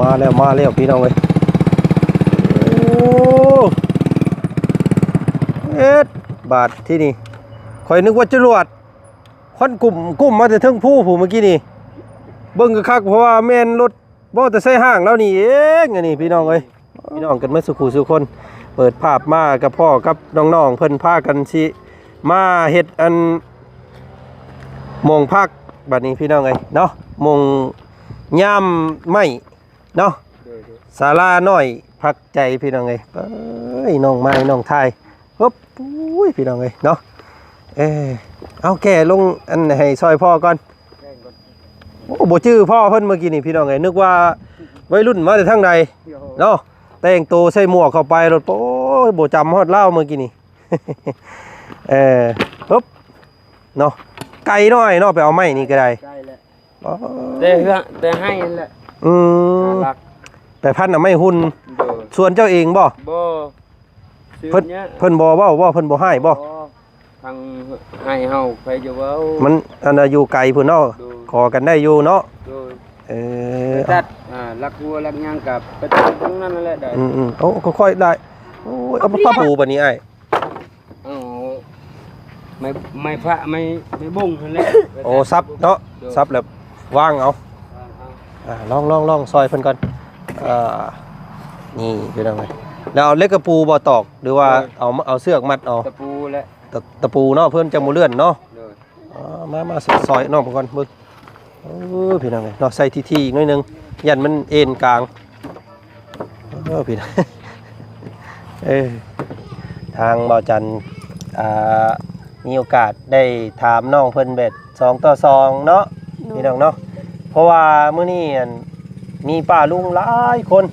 ມາແລ້ວ ມາແລ້ວ ພີ່ນ້ອງເອີຍ. ໂອ້ ເຮັດ ບາດທີ່ນີ້ ຂ້ອຍນຶກວ່າຈະຫຼວດ ຄວັນກຸ້ມ ກຸ້ມມາແຕ່ເທິງພູພຸ້ນ ເມື່ອກີ້ນີ້. ເບິ່ງຄັກໆ ເພາະວ່າແມ່ນລົດ ບໍ່ແຕ່ໃສ່ຫ້າງລາວນີ້ເອງ ອັນນີ້ພີ່ນ້ອງເອີຍ. ພີ່ນ້ອງກັນໝົດສູ່ຄູ່ສູ່ຄົນ ເປີດພາບມາກໍພໍ້ກັບນ້ອງໆ ເພິ່ນພາກັນຊິມາເຮັດອັນ ໝ່ອງພັກ ບັດນີ້ພີ່ນ້ອງເອີຍເນາະ ໝ່ອງຍາມໄມ້ເນາະ ໂດຍໆ ສາລານ້ອຍພັກໃຈ ພີ່ນ້ອງເອີຍ. ເອີຍ ນ້ອງໄມ້ນ້ອງທາຍ ຮຶບ ໂອ້ຍ ພີ່ນ້ອງເອີຍເນາະ. ເອີ ເອົາແກ່ລົງອັນໃຫ້ຊ່ອຍພໍ່ກ່ອນ. ໂອ້ ບໍ່ຈື່ພໍ່ເພິ່ນເມື່ອກີ້ນີ້ ພີ່ນ້ອງເອີຍ ນຶກວ່າໄວລຸ້ນມາແຕ່ທາງໃດເນາະ. ແຕ່ງໂຕໃສ່ໝວກເຂົ້າໄປໂລດ ໂອ້ຍ ບໍ່ຈຳຮອດລາວເມື່ອກີ້ນີ້. ເອີ ຮຶບ ເນາະ ໄກໜ້ອຍເນາະ ໄປເອົາໄມ້ນີ້ກໍໄດ້ ໄກແຫຼະ ອໍ ແຕ່ເຮືອນ ແຕ່ໄຮ່ຫັ້ນແຫຼະ. ອືມ ໄປພັນເອົາໄມ້ຫຸ່ນ. ໂດຍ ສວນເຈົ້າເອງບໍ່? ບໍ່ ເພິ່ນ ເພິ່ນບໍ່ເວົ້າບໍ່? ເພິ່ນບໍ່ຮ້າຍບໍ່? ບໍ່ ທາງໄຮ່ເຮົາໃຜຈະເວົ້າ ມັນອັນນ່າຢູ່ໄກພຸ້ນເນາະ. ໂດຍ ຂໍກັນໄດ້ຢູ່ເນາະ. ໂດຍ ເອີ ໄປຕັດ ອ່າ ລັກງົວລັກຫຍັງກໍໄປຕັດຕົງນັ້ນແຫຼະໄດ້. ອືມໆ ໂອ້ ຄ່ອຍໆ ໄດ້. ໂອ້ຍ ເອົາ ເອົາ ປະປູບັດນີ້ອ້າຍ ເອົາໄມ້ ໄມ້ພະ ໄມ້ ໄມ້ບົ້ງຫັ້ນແຫຼະ. ໂອ້ ໄປຕັດ ສັບເນາະ. ໂດຍ ສັບແລ້ວວາງເອົາ ວາງເອົາ. ອ່າ ລອງ ລອງ ລອງຊ່ອຍເພິ່ນກ່ອນ. ອ່າ ນີ້ພີ່ນ້ອງເອີຍ ແລ້ວເອົາເຫຼັກກະປູບໍ່ຕອກ ຫຼືວ່າ ໂດຍ ເອົາ ເອົາເຊືອກມັດເອົາ? ຕະປູແຫຼະ ຕະ ຕະປູເນາະ ເພິ່ນຈັ່ງບໍ່ເລື່ອນເນາະ. ໂດຍ ອໍ ມາ ມາ ຊ່ອຍນ້ອງເພິ່ນກ່ອນເບິ່ງ. ເອີ ພີ່ນ້ອງເອີຍເນາະ ໃສ່ຖີ່ໆ ໜ້ອຍໜຶ່ງ ຢ້ານມັນເອັນກາງ. ເອີ ພີ່ນ້ອງ ເອີ ທາງບ່າວຈັນ ອ່າ ມີໂອກາດໄດ້ຖາມນ້ອງເພິ່ນແບບສອງຕໍ່ສອງເນາະ ໂດຍ ພີ່ນ້ອງເນາະ. ເພາະວ່າມື້ນີ້ ອັນ ມີປ້າລຸງຫຼາຍຄົນ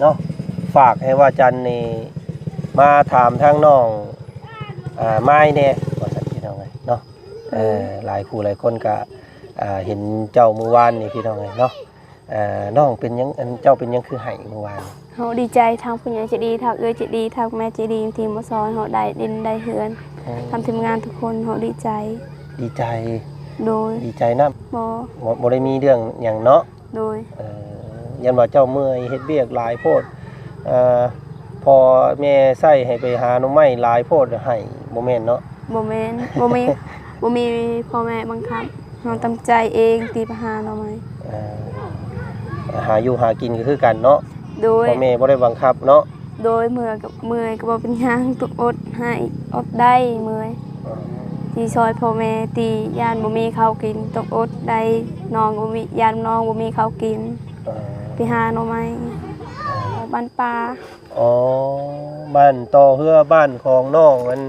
ເນາະ ຝາກໃຫ້ບ່າວຈັນນີ້ມາຖາມທາງນ້ອງ ອ່າ ມາຍແດ່ ວ່າຊັ້ນ ພີ່ນ້ອງເອີຍເນາະ. ເອີ ຫຼາຍຄູ່ຫຼາຍຄົນກະ ອ່າ ເຫັນເຈົ້າມື້ວານນີ້ ພີ່ນ້ອງເອີຍເນາະ. ເອີ ນ້ອງເປັນຫຍັງ ອັນ ເຈົ້າເປັນຫຍັງຄືໄຫ້ມື້ວານ? ເຮົາດີໃຈ ທາງຜູ້ໃຫຍ່ໃຈດີ ທາງເອື້ອຍໃຈດີ ທາງແມ່ໃຈດີ ທີ່ມາຊ່ອຍເຮົາໄດ້ດິນໄດ້ເຮືອນ. ອືມ ທາງທີມງານທຸກຄົນ ເຮົາດີໃຈ. ດີໃຈ? ໂດຍ ດີໃຈນຳ. ບໍ່ ບໍ່ ບໍ່ໄດ້ມີເລື່ອງຫຍັງເນາະ. ໂດຍ ເອີ ຢ້ານວ່າເຈົ້າເມື່ອຍເຮັດວຽກຫຼາຍໂພດ ເອີ ພໍ່ແມ່ໃຊ້ໃຫ້ໄປຫາໜໍ່ໄມ້ຫຼາຍໂພດ ໃຫ້ ບໍ່ແມ່ນເນາະ? ບໍ່ແມ່ນ ບໍ່ມີ ບໍ່ມີພໍ່ແມ່ບັງຄັບ ເຮົາຕັ້ງໃຈເອງທີ່ໄປຫາໜໍ່ໄມ້. ເອີ ຫາຢູ່ຫາກິນກໍຄືກັນເນາະ? ໂດຍ ພໍ່ແມ່ບໍ່ໄດ້ບັງຄັບເນາະ? ໂດຍ ເມື່ອຍກໍ ເມື່ອຍກໍບໍ່ເປັນຫຍັງ ຕ້ອງອົດ ໃຫ້ອົດໄດ້ ເມື່ອຍ ເອີ ທີ່ຊ່ອຍພໍ່ແມ່ ທີ່ຢ້ານບໍ່ມີເຂົ້າກິນ ຕ້ອງອົດໄດ້ ນ້ອງບໍ່ມີ ຢ້ານນ້ອງບໍ່ມີເຂົ້າກິນ. ເອີ ໄປຫາໜໍ່ໄມ້ ເອີ ບ້ານປ່າ. ອໍ ບ້ານຕໍ່ເຮືອ ບ້ານຂອງນ້ອງ ອັນ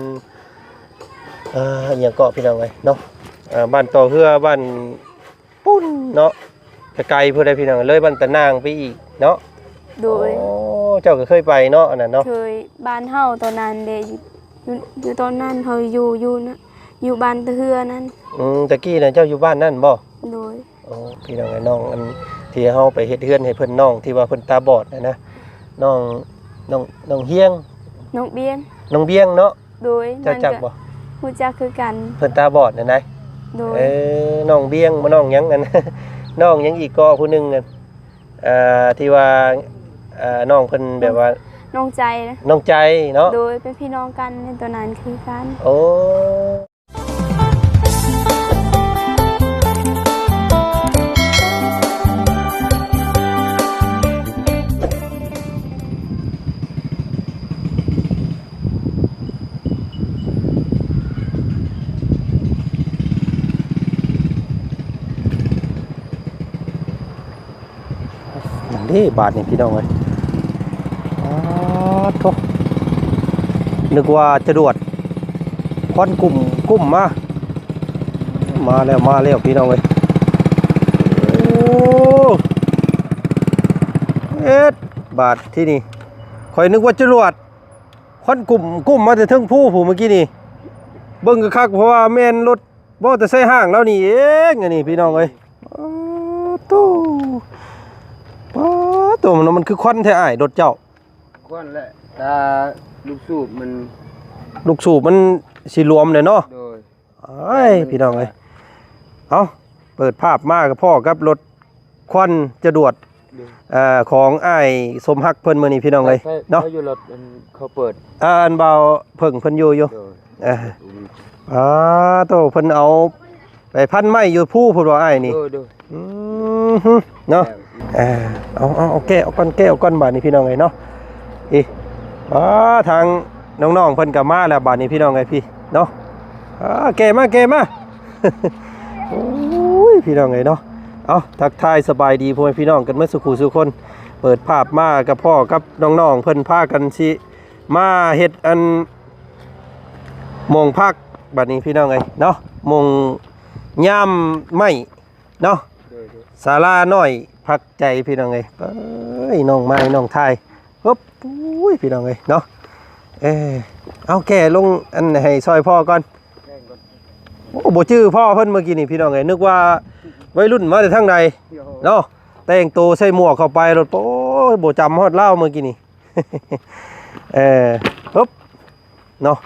ເອີ ອີຫຍັງເກາະ ພີ່ນ້ອງເອີຍເນາະ ເອີ ບ້ານຕໍ່ເຮືອ ບ້ານ ປຸ້ນເນາະ ໄກໆ ພຸ້ນເດ້ ພີ່ນ້ອງ ເລີຍບ້ານຕານາງໄປອີກເນາະ. ໂດຍ ໂອ້ ເຈົ້າກໍເຄີຍໄປເນາະ ອັນນັ້ນເນາະ? ເຄີຍ ບ້ານເຮົາຕອນນັ້ນເດ້ ຢູ່ ຢູ່ ຢູ່ຕອນນັ້ນເຮົາຢູ່ ຢູ່ນະ ຢູ່ບ້ານຕາເຮືອນັ້ນ. ອືມ ຕະກີ້ນະເຈົ້າຢູ່ບ້ານນັ້ນບໍ່? ໂດຍ ໂອ້ ພີ່ນ້ອງເອີຍ ນ້ອງອັນທີ່ເຮົາໄປເຮັດເຮືອນໃຫ້ເພິ່ນ ນ້ອງທີ່ວ່າເພິ່ນຕາບອດຫັ້ນນະ ນ້ອງ ນ້ອງ ນ້ອງຮຽງ ນ້ອງບຽງ ນ້ອງບຽງເນາະ. ໂດຍ ເຈົ້າຈັກບໍ່? ຮູ້ຈັກຄືກັນ ເພິ່ນຕາບອດຫັ້ນໃດ. ໂດຍ ເອີ ນ້ອງບຽງບໍ່ ນ້ອງຫຍັງ ອັນ ນ້ອງຫຍັງອີກກໍຜູ້ໜຶ່ງ ອັນ ເອີ ທີ່ວ່າ ເອີ ນ້ອງເພິ່ນແບບວ່າ ນ້ອງໃຈນະ ນ້ອງໃຈເນາະ. ໂດຍ ເປັນພີ່ນ້ອງກັນ ໃນຕອນນັ້ນຄືກັນ. ໂອ້ ນັ້ນເດ້ ບາດນີ້ພີ່ນ້ອງເອີຍ ປາດໂທ້ ນຶກວ່າຈະດວດ ຄວັນກຸ້ມ ກຸ້ມມາ ມາແລ້ວ ມາແລ້ວ ພີ່ນ້ອງເອີຍ. ໂອ້ ເຮັດ ບາດທີ່ນີ້ ຂ້ອຍນຶກວ່າຈະດວດ ຄວັນກຸ້ມ ກຸ້ມມາແຕ່ເທິງພູພຸ້ນ ເມື່ອກີ້ນີ້ ເບິ່ງຄັກໆ ເພາະວ່າແມ່ນລົດ ບໍ່ແຕ່ໃສ່ຫ້າງລາວນີ້ເອງ ອັນນີ້ພີ່ນ້ອງເອີຍ. ປາດໂທ້ ປາດໂທ້ ມັນ ມັນຄືຄວັນແທ້ອ້າຍ ລົດເຈົ້າ? ຄວັນແຫຼະ ແຕ່ລູກສູບມັນ ລູກສູບມັນຊິຫຼວມແຫຼະເນາະ. ໂດຍ ອ້າຍ ພີ່ນ້ອງເອີຍ ເອົ້າ ເປີດພາບມາກໍພໍ້ກັບລົດ ຄວັນຈະດວດ ໂດຍ ອ່າ ຂອງອ້າຍສົມຮັກເພິ່ນມື້ນີ້ພີ່ນ້ອງເອີຍ ໃຜ ເນາະ ໃຜຢູ່ລົດ ອັນເຂົາເປີດ ອ່າ ອັນບ່າວເຜິ້ງເພິ່ນຢູ່ຢູ່ ໂດຍ ອ່າ ອືມ ອ່າ ໂຕ ເພິ່ນເອົາໄປພັນໄມ້ຢູ່ພູພຸ້ນບໍ່ອ້າຍນີ້ ໂດຍ ໂດຍ ອືມ ເນາະ ເອີ ເອົາ ເອົາ ເອົາແກະອອກກ່ອນ ແກະອອກກ່ອນບາດນີ້ພີ່ນ້ອງເອີຍເນາະ ອີ ອ່າ ທາງນ້ອງໆເພິ່ນກໍມາແລ້ວບາດນີ້ພີ່ນ້ອງເອີຍ ພີ່ເນາະ ອ່າ ແກະມາ ແກະມາ ໂອ້ຍ ພີ່ນ້ອງເອີຍເນາະ ເອົາ ທັກທາຍສະບາຍດີພໍ່ແມ່ພີ່ນ້ອງກັນໝົດສູ່ຄູ່ສູ່ຄົນ ເປີດພາບມາກໍພໍ້ກັບນ້ອງໆເພິ່ນພາກັນຊິມາເຮັດອັນ ໂມງພັກ ບາດນີ້ພີ່ນ້ອງເອີຍເນາະ ໂມງຍາມໄມ້ເນາະ ໂດຍ ໂດຍ ສາລານ້ອຍພັກໃຈພີ່ນ້ອງເອີຍ ເອີຍ ນ້ອງໄມ້ນ້ອງທາຍ ຮຶບ ໂອ້ຍ ພີ່ນ້ອງເອີຍເນາະ ເອີ ເອົາແກະລົງອັນໃຫ້ຊ່ອຍພໍ່ກ່ອນ ແກະກ່ອນ ໂອ້ ບໍ່ຈື່ພໍ່ເພິ່ນເມື່ອກີ້ນີ້ພີ່ນ້ອງເອີຍ ນຶກວ່າໄວລຸ້ນມາແຕ່ທາງໃດ ໂອ້ ເນາະ ແຕ່ງໂຕໃສ່ໝວກເຂົ້າໄປໂລດ ໂອ້ຍ ບໍ່ຈຳຮອດລາວເມື່ອກີ້ນີ້ ເອີ ຮຶບ ເນາະ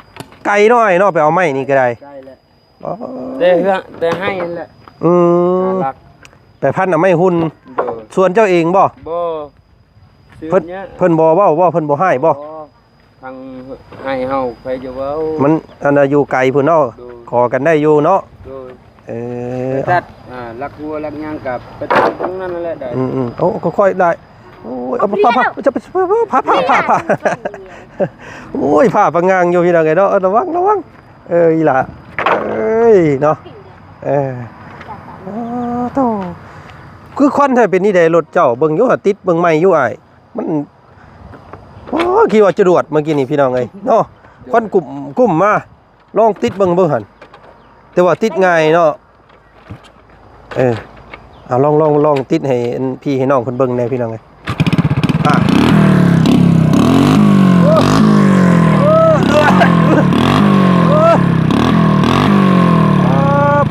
ໄກເນາະ ໄອ້ເນາະ ໄປເອົາໄມ້ນີ້ກໍໄດ້ ໄກແຫຼະ ອໍ ແຕ່ເຮືອນ ແຕ່ໄຮ່ຫັ້ນແຫຼະ ອືມ ຫາລັກ ໄປພັນເອົາໄມ້ຫຸ່ນ ໂດຍ ສວນເຈົ້າເອງບໍ່? ບໍ່ ເພິ່ນ ເພິ່ນບໍ່ເວົ້າບໍ່? ເພິ່ນບໍ່ຮ້າຍບໍ່? ບໍ່ ທາງໄຮ່ເຮົາໃຜຈະເວົ້າ ມັນອັນນ່າຢູ່ໄກພຸ້ນເນາະ ໂດຍ ຂໍກັນໄດ້ຢູ່ເນາະ ໂດຍ ເອີ ໄປຕັດ ອ່າ ລັກຫົວລັກຫຍັງກໍໄປຕັດທາງນັ້ນແຫຼະໄດ້ ອືມໆ ເອົາ ຄ່ອຍໆ ໄດ້ ໂອ້ຍ ເອົາ ເອົາ ພາ ພາ ພາ ພາ ພາ ພາ ພາ ໂອ້ຍ ພາປະງາງຢູ່ພີ່ນ້ອງເອີຍເນາະ ເອີ ລະວັງ ລະວັງ ເອີ ອີ່ຫຼ້າ ເອີຍ ເນາະ ເອີ ໂອ້ໂຕ ຄືຄວັນແທ້ ເປັນນີ້ໃດລົດເຈົ້າ ເບິ່ງຢູ່ຫາ ຕິດເບິ່ງໃໝ່ຢູ່ອ້າຍ ມັນ ໂອ້ ຄິດວ່າຈະດວດເມື່ອກີ້ນີ້ພີ່ນ້ອງເອີຍເນາະ ຄວັນກຸ້ມ ກຸ້ມມາ ລອງຕິດເບິ່ງ ເບິ່ງຫັ້ນ ແຕ່ວ່າຕິດງ່າຍເນາະ ເອີ ເອົາ ລອງ ລອງ ລອງຕິດໃຫ້ອັນ ພີ່ໃຫ້ນ້ອງເພິ່ນເບິ່ງແດ່ພີ່ນ້ອງເອີຍ ອ່າ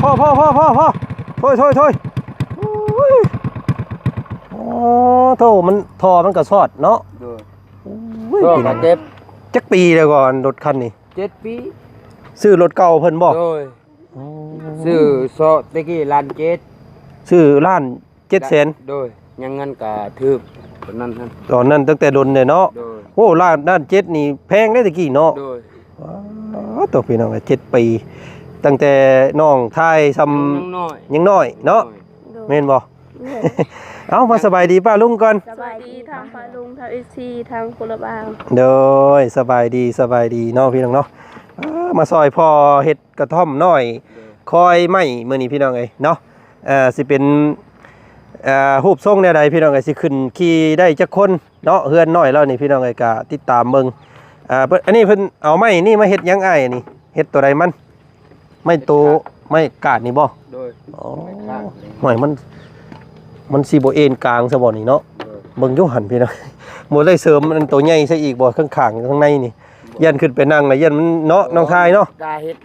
ພໍ ພໍ ພໍ ພໍ ພໍ ໂທ້ຍ ໂທ້ຍ ໂທ້ຍ ໂອ້ ໂທ້ ມັນ ທໍ່ມັນກໍຊອດເນາະ ໂດຍ ໂອ້ຍ ກໍເຈັບ ຈັກປີແລ້ວກໍ ອັນ ລົດຄັນນີ້ ເຈັດປີ ຊື້ລົດເກົ່າເພິ່ນບໍ່? ໂດຍ ໂອ້ ຊື້ເຊາະແຕ່ກີ້ລ້ານເຈັດ ຊື້ລ້ານເຈັດແສນ ໂດຍ ຍັງເງິນກະຖືກຕອນນັ້ນຫັ້ນ ຕອນນັ້ນຕັ້ງແຕ່ດົນເດ້ເນາະ ໂດຍ ໂອ້ ລ້ານ ລ້ານເຈັດນີ້ແພງເດ້ແຕ່ກີ້ເນາະ ໂດຍ ວ້າ ໂທ້ ພີ່ນ້ອງເອີຍ ເຈັດປີ ຕັ້ງແຕ່ນ້ອງຊາຍຊ່ຳ ຍັງນ້ອຍ ຍັງນ້ອຍເນາະ ໂດຍ ແມ່ນບໍ່? ໂດຍ ເອົ້າ ມາສະບາຍດີປ້າລຸງກ່ອນ ສະບາຍດີທາງປ້າລຸງ ທາງເອັຟຊີ ທາງຜູ້ລັບເອົາ ໂດຍ ສະບາຍດີ ສະບາຍດີເນາະ ພີ່ນ້ອງເນາະ ເອີ ມາຊ່ອຍພໍ່ເຮັດ ກະທ່ອມນ້ອຍ ໂດຍ ຄອຍໄມ້ມື້ນີ້ພີ່ນ້ອງເອີຍເນາະ ເອີ ຊິເປັນ ເອີ ຮູບຊົງແນວໃດພີ່ນ້ອງເອີຍ ຊິຂຶ້ນຂີ່ໄດ້ຈັກຄົນເນາະ ເຮືອນນ້ອຍລາວນີ້ພີ່ນ້ອງເອີຍ ກະຕິດຕາມເບິ່ງ ເອີ ເພິ່ນ ອັນນີ້ເພິ່ນເອົາໄມ້ນີ້ມາເຮັດຫຍັງອ້າຍ ອັນນີ້ ເຮັດໂຕໃດມັນ ໄມ້ໂຕ ໄມ້ກາດນີ້ບໍ່? ໂດຍ ໂອ້ ໄມ້ກາດນີ້ ຫ້ວຍ ມັນ ມັນຊິບໍ່ເອັນກາງຊະບໍ່ນີ້ເນາະ ໂດຍ ເບິ່ງຢູ່ຫັ້ນພີ່ນ້ອງ ບໍ່ໄດ້ເສີມອັນໂຕໃຫຍ່ໃສ່ອີກບໍ່ ຂ້າງໆ ຂ້າງໃນນີ້ ຢ້ານຂຶ້ນໄປນັ່ງລະຢ້ານມັນເນາະ ໂດຍ ນ້ອງຊາຍເນາະ ກະເຮັດ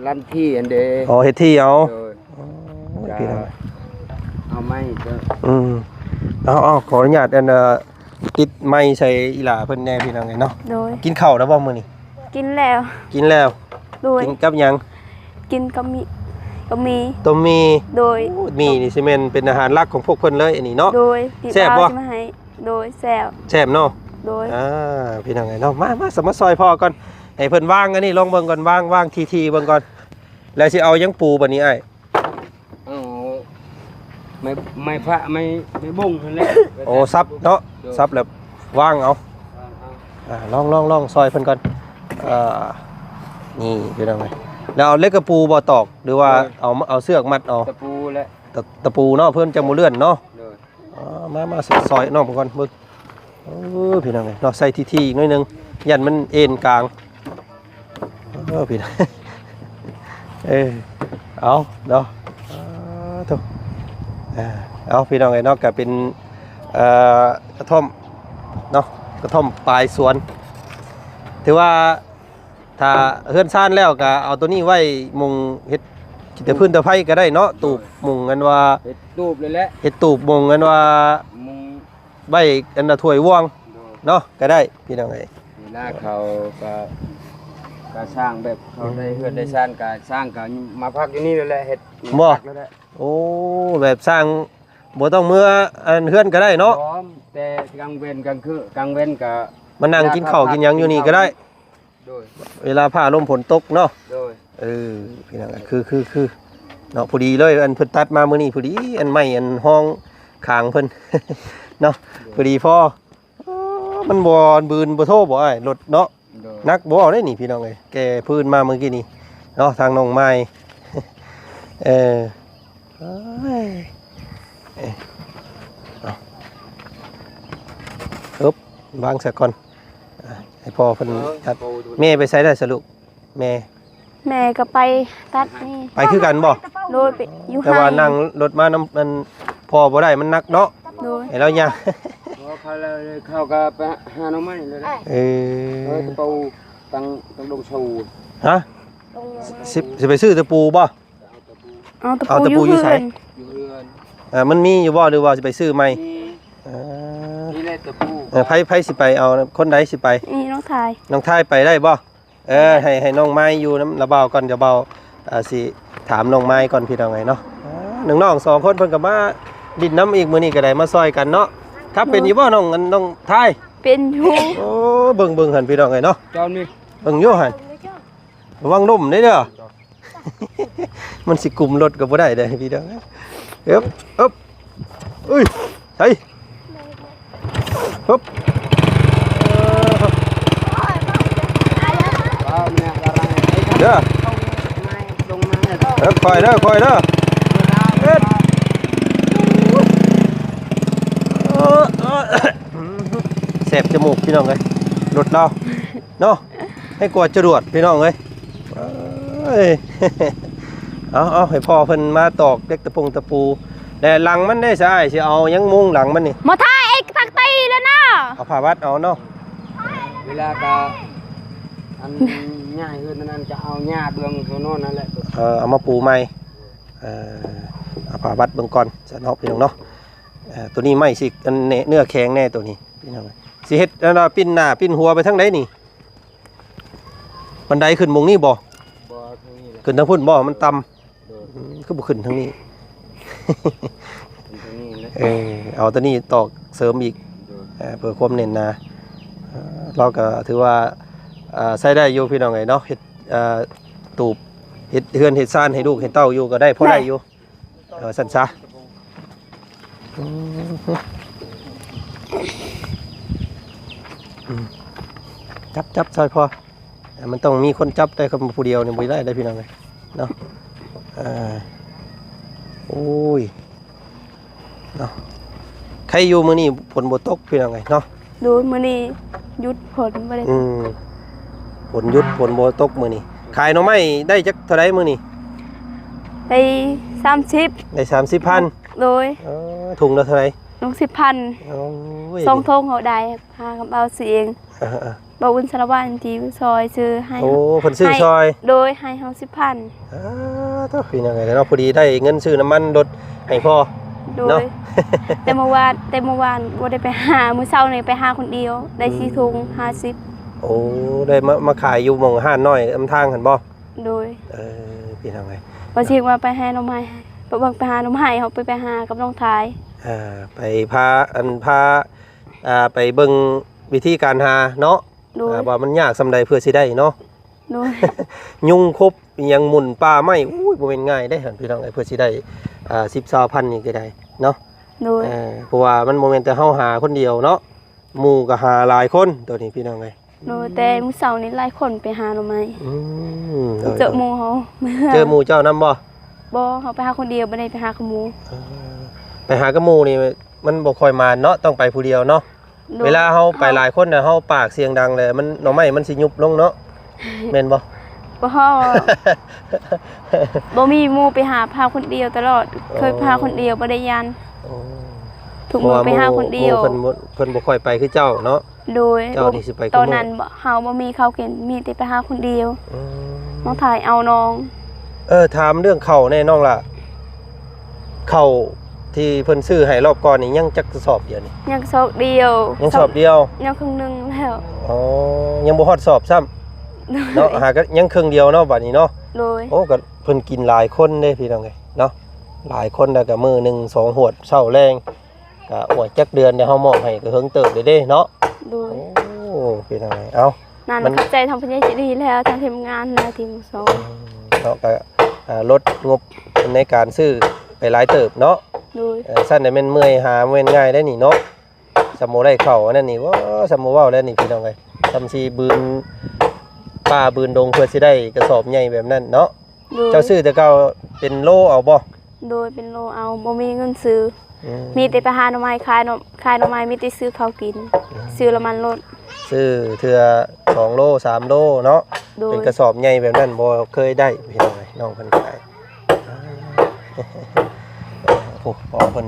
ລັນທີ່ອັນເດ ອໍ ເຮັດທີ່ເອົາ ໂດຍ ໂອ້ຍ ພີ່ນ້ອງ ເອົາໄມ້ກໍ ອືມ ເອົາ ເອົາ ຂໍອະນຸຍາດ ອັນ ເອີ ຕິດໄມໃສ່ອີ່ຫຼ້າເພິ່ນແດ່ ພີ່ນ້ອງເອີຍເນາະ ໂດຍ ກິນເຂົ້າແລ້ວບໍ່ມື້ນີ້? ກິນແລ້ວ ກິນແລ້ວ ໂດຍ ກິນກັບຫຍັງ? ກິນກັບໝີ່ ກັບໝີ່ ຕົ້ມໝີ່ ໂດຍ ໂອ້ ໝີ່ນີ້ຊິແມ່ນເປັນອາຫານຫຼັກຂອງພວກເພິ່ນເລີຍ ອັນນີ້ເນາະ ໂດຍ ແຊບບໍ່? ໂດຍ ແຊບເນາະ ໂດຍ ອ່າ ພີ່ນ້ອງເອີຍເນາະ ມາ ມາ ສະ ມາຊ່ອຍພໍ່ກ່ອນ ໃຫ້ເພິ່ນວາງອັນນີ້ລອງເບິ່ງກ່ອນ ວາງ ວາງທີ່ໆເບິ່ງກ່ອນ ແລ້ວຊິເອົາຫຍັງປູບັດນີ້ອ້າຍ? ເອົາໄມ້ ໄມ້ພະ ໄມ້ ໄມ້ບົ້ງຫັ້ນແຫຼະ ໂອ້ ສັບເນາະ ໂດຍ ສັບແລ້ວວາງເອົາ ວາງເອົາ ອ່າ ລອງ ລອງ ລອງຊ່ອຍເພິ່ນກ່ອນ ເອີ ນີ້ພີ່ນ້ອງເອີຍ ແລ້ວເອົາເຫຼັກກະປູບໍ່ຕອກ ຫຼືວ່າ ໂດຍ ເອົາ ເອົາເຊືອກມັດເອົາ ຕະປູແຫຼະ ຕະ ຕະປູເນາະ ເພິ່ນຈັ່ງບໍ່ເລື່ອນເນາະ ໂດຍ ອ່າ ມາ ມາ ຊ່ອຍນ້ອງເພິ່ນກ່ອນເບິ່ງ ເອີ ພີ່ນ້ອງເອີຍເນາະ ໃສ່ທີ່ໆໜ້ອຍໜຶ່ງ ຢ້ານມັນເອັນກາງ ເອີ ພີ່ນ້ອງ ເອີ ເອົາເນາະ ອ່າ ໂທ້ ອ່າ ເອົາ ພີ່ນ້ອງເອີຍເນາະ ກະເປັນ ເອີ ກະທ່ອມເນາະ ກະທ່ອມປາຍສວນ ຖືວ່າ ຖ້າເຮືອນຊານແລ້ວກະເອົາໂຕນີ້ໄວ້ມຸງເຮັດແຕ່ພື້ນແຕ່ໄຟກໍໄດ້ເນາະ ໂດຍ ຕູບມຸງອັນວ່າ ເຮັດຕູບເລີຍແຫຼະ ເຮັດຕູບມຸງອັນວ່າ ມຸງໄວ້ອັນນ່າຖ້ວຍວງ ໂດຍ ເນາະ ກໍໄດ້ພີ່ນ້ອງເອີຍ ເວລາເຂົາກໍ ກໍສ້າງແບບເຂົາໄດ້ເຮືອນໄດ້ຊານ ກໍສ້າງກໍມາພັກຢູ່ນີ້ເລີຍແຫຼະ ເຮັດ ບໍ່ ພັກເລີຍແຫຼະ ໂອ້ ແບບສ້າງ ບໍ່ຕ້ອງເມືອອັນເຮືອນກໍໄດ້ເນາະ ພ້ອມແຕ່ກາງເວັນ ກາງຄື ກາງເວັນກໍມານັ່ງກິນເຂົ້າກິນຫຍັງຢູ່ນີ້ກໍໄດ້ ໂດຍ ເວລາຟ້າລົມຝົນຕົກເນາະ ໂດຍ ເອີ ພີ່ນ້ອງ ຄື ຄື ຄືເນາະ ພໍດີເລີຍ ອັນເພິ່ນຕັດມາມື້ນີ້ພໍດີ ອັນໄມ້ອັນຮອງຄາງເພິ່ນເນາະ ໂດຍ ພໍດີພໍ ເອີ ມັນບໍ່ບືນບໍ່ໂທບໍ່ອ້າຍ ລົດເນາະ ໂດຍ ໜັກບໍ່ເດ້ນີ້ພີ່ນ້ອງເອີຍ ແກ່ພື້ນມາມື້ກີ້ນີ້ເນາະ ທາງນ້ອງມາຍ ເອີ ເອີຍ ເອີ ເອົາ ເອີບ ວາງຊະກ່ອນ ອ່າ ໃຫ້ພໍ່ເພິ່ນ ເອີ ຈັດ ແມ່ໄປໃສແລ້ວສະລູກ ແມ່ ແມ່ກໍໄປຕັດນີ້ ໄປຄືກັນບໍ່? ໂດຍ ໄປຢູ່ ແຕ່ວ່າ ໃຫ້ ນັ່ງລົດມານຳອັນພໍ່ບໍ່ໄດ້ ມັນໜັກເນາະ ໂດຍ ໃຫ້ລາວຍ່າງ ເຂົາ ເຂົາກໍໄປຫາໜໍ່ໄມ້ເລີຍ ເອີ ເອີ ຕະປູ ຕັ້ງ ຕັ້ງດົງຊູ ຮະ? ຊິ ຊິໄປຊື້ຕະປູບໍ່? ເອົາຕະປູ ເອົາຕະປູຢູ່ໃສ? ຢູ່ເຮືອນ ເອີ ມັນມີຢູ່ບໍ່ ຫຼືວ່າຊິໄປຊື້ໃໝ່? ມີ ເອີ ນີ້ແຫຼະຕະປູ ເອີ ໃຜ ໃຜຊິໄປເອົາ ຄົນໃດຊິໄປ? ນີ້ນ້ອງທາຍ ນ້ອງທາຍໄປໄດ້ບໍ່? ເອີ ໃຫ້ ໃຫ້ນ້ອງມາຍຢູ່ນຳລາວບ່າວກ່ອນ ດຽວບ່າວ ເອີ ຊິຖາມນ້ອງມາຍກ່ອນ ພີ່ນ້ອງເອີຍເນາະ ເອີ ນ້ອງໆສອງຄົນເພິ່ນກໍມາຫຼິ້ນນຳອີກ ມື້ນີ້ກໍໄດ້ມາຊ່ອຍກັນເນາະ ຂັບເປັນຢູ່ບໍ່ນ້ອງ ນ້ອງທາຍ? ເປັນຢູ່ ໂອ້ ເບິ່ງ ເບິ່ງຫັ້ນ ພີ່ນ້ອງເອີຍເນາະ ເຈົ້ານີ້ ເບິ່ງຢູ່ຫັ້ນ ລະວັງລົ້ມເດີ ມັນຊິກຸມລົດກໍບໍ່ໄດ້ເດີພີ່ນ້ອງ ເອີບ ເອີບ ເອີຍ ໃສ່ ຮຶບ ເດີ ເອີບ ຄ່ອຍເດີ ຄ່ອຍເດີ ເອີບ ເອີ ເອີ ແສບຈະມູກພີ່ນ້ອງເອີຍ ລົດລາວ ເນາະ ໃຫ້ກວດຈະຫຼວດພີ່ນ້ອງເອີຍ ເອີຍ ເອົາ ເອົາ ໃຫ້ພໍ່ເພິ່ນມາຕອກເຫຼັກຕະປົງຕະປູ ແລະ ຫຼັງມັນໄດ້ຊະ ອ້າຍຊິເອົາຫຍັງມຸງຫຼັງມັນນີ້ ມາຖ່າຍເອກຕັກຕີແລ້ວນະ ເອົາຜ້າວັດເອົາເນາະ ເວລາກະ ອັນ ຍ້າຍເຮືອນນັ້ນກະເອົາຫຍ້າເບື້ອງເຮົາໂນ່ນນັ້ນແຫຼະ ເອີ ເອົາມາປູໃໝ່ ເອີ ເອົາຜ້າວັດເບິ່ງກ່ອນຊະເນາະ ພີ່ນ້ອງເນາະ ເອີ ໂຕນີ້ໄມ້ຊິ ອັນ ເນື້ອແຂງແນ່ໂຕນີ້ ພີ່ນ້ອງ ຊິເຮັດອັນວ່າປິ່ນໜ້າປິ່ນຫົວໄປທາງໃດນີ້? ບັນໄດຂຶ້ນໝ່ອງນີ້ບໍ່? ບໍ່ ທາງນີ້ແຫຼະ ຂຶ້ນທາງພຸ້ນບໍ່? ມັນຕ່ຳ ໂດຍ ອືມ ຄືບໍ່ຂຶ້ນທາງນີ້? ຂຶ້ນທາງນີ້ແຫຼະ ເອີ ເອົາໂຕນີ້ຕອກເສີມອີກ ໂດຍ ເອີ ເພື່ອຄວາມແໜ້ນໜາ ເອີ ລາວກໍຖືວ່າ ເອີ ໃຊ້ໄດ້ຢູ່ພີ່ນ້ອງເອີຍເນາະ ເຮັດ ເອີ ຕູບ ເຮັດເຮືອນເຮັດຊານໃຫ້ລູກໃຫ້ເຕົ້າຢູ່ກໍໄດ້ ພໍໄດ້ຢູ່. ເອີ ຊັ້ນຊະ ອືມ ອືມ ຈັບ ຈັບຊ່ອຍພໍ່ ເອີ ມັນຕ້ອງມີຄົນຈັບໄດ້ ຄັນຜູ້ດຽວນີ້ບໍ່ໄດ້ເດ້ພີ່ນ້ອງເອີຍເນາະ ເອີ ໂອ້ຍ ເນາະ ໃຄຢູ່ມື້ນີ້ຝົນບໍ່ຕົກພີ່ນ້ອງເອີຍເນາະ ໂດຍ ມື້ນີ້ຢຸດຝົນບໍ່ໄດ້ ອືມ ຝົນຢຸດ ຝົນບໍ່ຕົກມື້ນີ້ ຂາຍໜໍ່ໄມ້ໄດ້ຈັກເທົ່າໃດມື້ນີ້? ໄດ້ສາມສິບ ໄດ້ສາມສິບພັນ ໂດຍ ເອີ ຖົງລະເທົ່າໃດ? ຖົງສິບພັນ ໂອ້ຍ ສອງຖົງເຮົາໄດ້ ຫາກັບເອົາຊື້ເອງ ເອີໆ ບ່າວອຸ່ນສາລະວັນທີ່ຊ່ອຍຊື້ໃຫ້ ໂອ້ ເພິ່ນຊື້ຊ່ອຍ ໂດຍ ໃຫ້ເຮົາສິບພັນ ເອີ ໂທ້ ພີ່ນ້ອງເອີຍເນາະ ພໍດີໄດ້ເງິນຊື້ນ້ຳມັນລົດໃຫ້ພໍ່ ໂດຍ ເນາະ ແຕ່ມື້ວານ ແຕ່ມື້ວານບໍ່ໄດ້ໄປຫາ ມື້ເຊົ້ານີ້ໄປຫາຄົນດຽວ ໄດ້ ອືມ ສີ່ຖົງຫ້າສິບ ໂອ້ ໄດ້ມາ ມາຂາຍຢູ່ໝ່ອງຮ້ານນ້ອຍນຳທາງຫັ້ນບໍ່? ໂດຍ ເອີ ພີ່ນ້ອງເອີຍ ວ່າຊິວ່າໄປຫາໜໍ່ໄມ້ ໄປເບິ່ງ ໄປຫາໜໍ່ໄມ້ ເຮົາໄປ ໄປຫາກັບນ້ອງທາຍ ອ່າ ໄປພາ ອັນ ພາ ອ່າ ໄປເບິ່ງວິທີການຫາເນາະ ໂດຍ ອ່າ ວ່າມັນຍາກສ່ຳໃດເພື່ອຊິໄດ້ເນາະ ໂດຍ ຍຸງຄົບອີ່ຫຍັງໝຸ່ນປ່າໄມ້ ໂອ້ຍ ບໍ່ແມ່ນງ່າຍເດ້ຫັ້ນ ພີ່ນ້ອງເອີຍ ເພື່ອຊິໄດ້ ອ່າ ສິບ ຊາວພັນນີ້ກໍໄດ້ເນາະ ໂດຍ ເອີ ເພາະວ່າມັນບໍ່ແມ່ນແຕ່ເຮົາຫາຄົນດຽວເນາະ ໝູ່ກໍຫາຫຼາຍຄົນ ໂຕນີ້ ພີ່ນ້ອງເອີຍ ໂດຍ ແຕ່ມື້ເຊົ້ານີ້ຫຼາຍຄົນໄປຫາໜໍ່ໄມ້ ອືມ ໂດຍ ເຈີໝູ່ເຮົາ ເຈີໝູ່ເຈົ້ານຳບໍ່? ບໍ່ ເຮົາໄປຫາຄົນດຽວ ບໍ່ໄດ້ໄປຫາກັບໝູ່ ເອີ ໄປຫາກັບໝູ່ນີ້ມັນບໍ່ຄ່ອຍໝານເນາະ ຕ້ອງໄປຜູ້ດຽວເນາະ ໂດຍ ເວລາເຮົາໄປຫຼາຍຄົນນະ ເຮົາປາກສຽງດັງແລ້ວ ມັນ ໜໍ່ໄມ້ມັນຊິຍຸບລົງເນາະ ແມ່ນບໍ່? ບໍ່ຮອດ ບໍ່ມີໝູ່ໄປຫາ ພາຄົນດຽວຕະຫຼອດ ເຄີຍພາຄົນດຽວ ບໍ່ໄດ້ຢ້ານ ໂອ້ ທຸກມື້ໄປຫາຄົນດຽວ ເພາະວ່າໝູ່ເພິ່ນບໍ່ ເພິ່ນບໍ່ຄ່ອຍໄປຄືເຈົ້າເນາະ ໂດຍ ເຈົ້ານີ້ຊິໄປ ຕອນນັ້ນ ເຮົາບໍ່ມີເຂົ້າກິນ ມີແຕ່ໄປຫາຄົນດຽວ ອືມ ມາຖ່າຍເອົານ້ອງ ເອີ ຖາມເລື່ອງເຂົ້າແດ່ນ້ອງຫຼ້າ ເຂົ້າທີ່ເພິ່ນຊື້ໃຫ້ລອບກ່ອນນີ້ ຍັງຈັກສອບດຽວນີ້? ຍັງສອບດຽວ ຍັງສອບດຽວ ຍັງເຄິ່ງໜຶ່ງແລ້ວ ອໍ ຍັງບໍ່ຮອດສອບຊ້ຳ ໂດຍ ເນາະ ຫາກໍຍັງເຄິ່ງດຽວເນາະ ບາດນີ້ເນາະ ໂດຍ ໂອ້ ກໍເພິ່ນກິນຫຼາຍຄົນເດ້ ພີ່ນ້ອງເອີຍເນາະ ຫຼາຍຄົນລະກະມື້ໜຶ່ງສອງຫວດເຊົ້າແລງ ກະອວດຈັກເດືອນແລ້ວ ເຮົາມອບໃຫ້ກະເຫິງເຕີບເດ້ເນາະ. ໂດຍ ໂອ້ ເປັນຈັ່ງໃດ ເອົ້າ ນັ້ນ ມັນຂອບໃຈທາງຜູ້ໃຫຍ່ໃຈດີແລ້ວ ທາງທີມງານແລ້ວ ທີມສອງ ເນາະ ກະ ອ່າ ລົດງົບໃນການຊື້ໄປຫຼາຍເຕີບເນາະ. ໂດຍ ເອີ ຊັ້ນແມ່ນເມື່ອຍຫາ ບໍ່ແມ່ນງ່າຍໄດ໋ນີ້ເນາະ. ສ່ຳບໍ່ໄດ້ເຂົ້າອັນນັ້ນນີ້ ໂອ້ ສ່ຳບໍ່ເວົ້າແລ້ວນີ້ພີ່ນ້ອງເອີຍ ສ່ຳຊິບືນປ່າບືນດົງເພື່ອຊິໄດ້ກະສອບໃຫຍ່ແບບນັ້ນເນາະ. ໂດຍ ເຈົ້າຊື້ແຕ່ເກົ່າເປັນໂລເອົາບໍ່? ໂດຍ ເປັນໂລເອົາ ບໍ່ມີເງິນຊື້. ອືມ ມີແຕ່ໄປຫາໜໍ່ໄມ້ ຂາຍໜໍ່ ຂາຍໜໍ່ໄມ້ ມີແຕ່ຊື້ເຂົ້າກິນ. ອືມ ຊື້ລະມັນລົດ ຊື້ເທື່ອສອງໂລສາມໂລເນາະ. ໂດຍ ເປັນກະສອບໃຫຍ່ແບບນັ້ນບໍ່ເຄີຍໄດ້ພີ່ນ້ອງເອີຍ ນ້ອງເພິ່ນຂາຍ. ໂອ້ ພໍ່ເພິ່ນ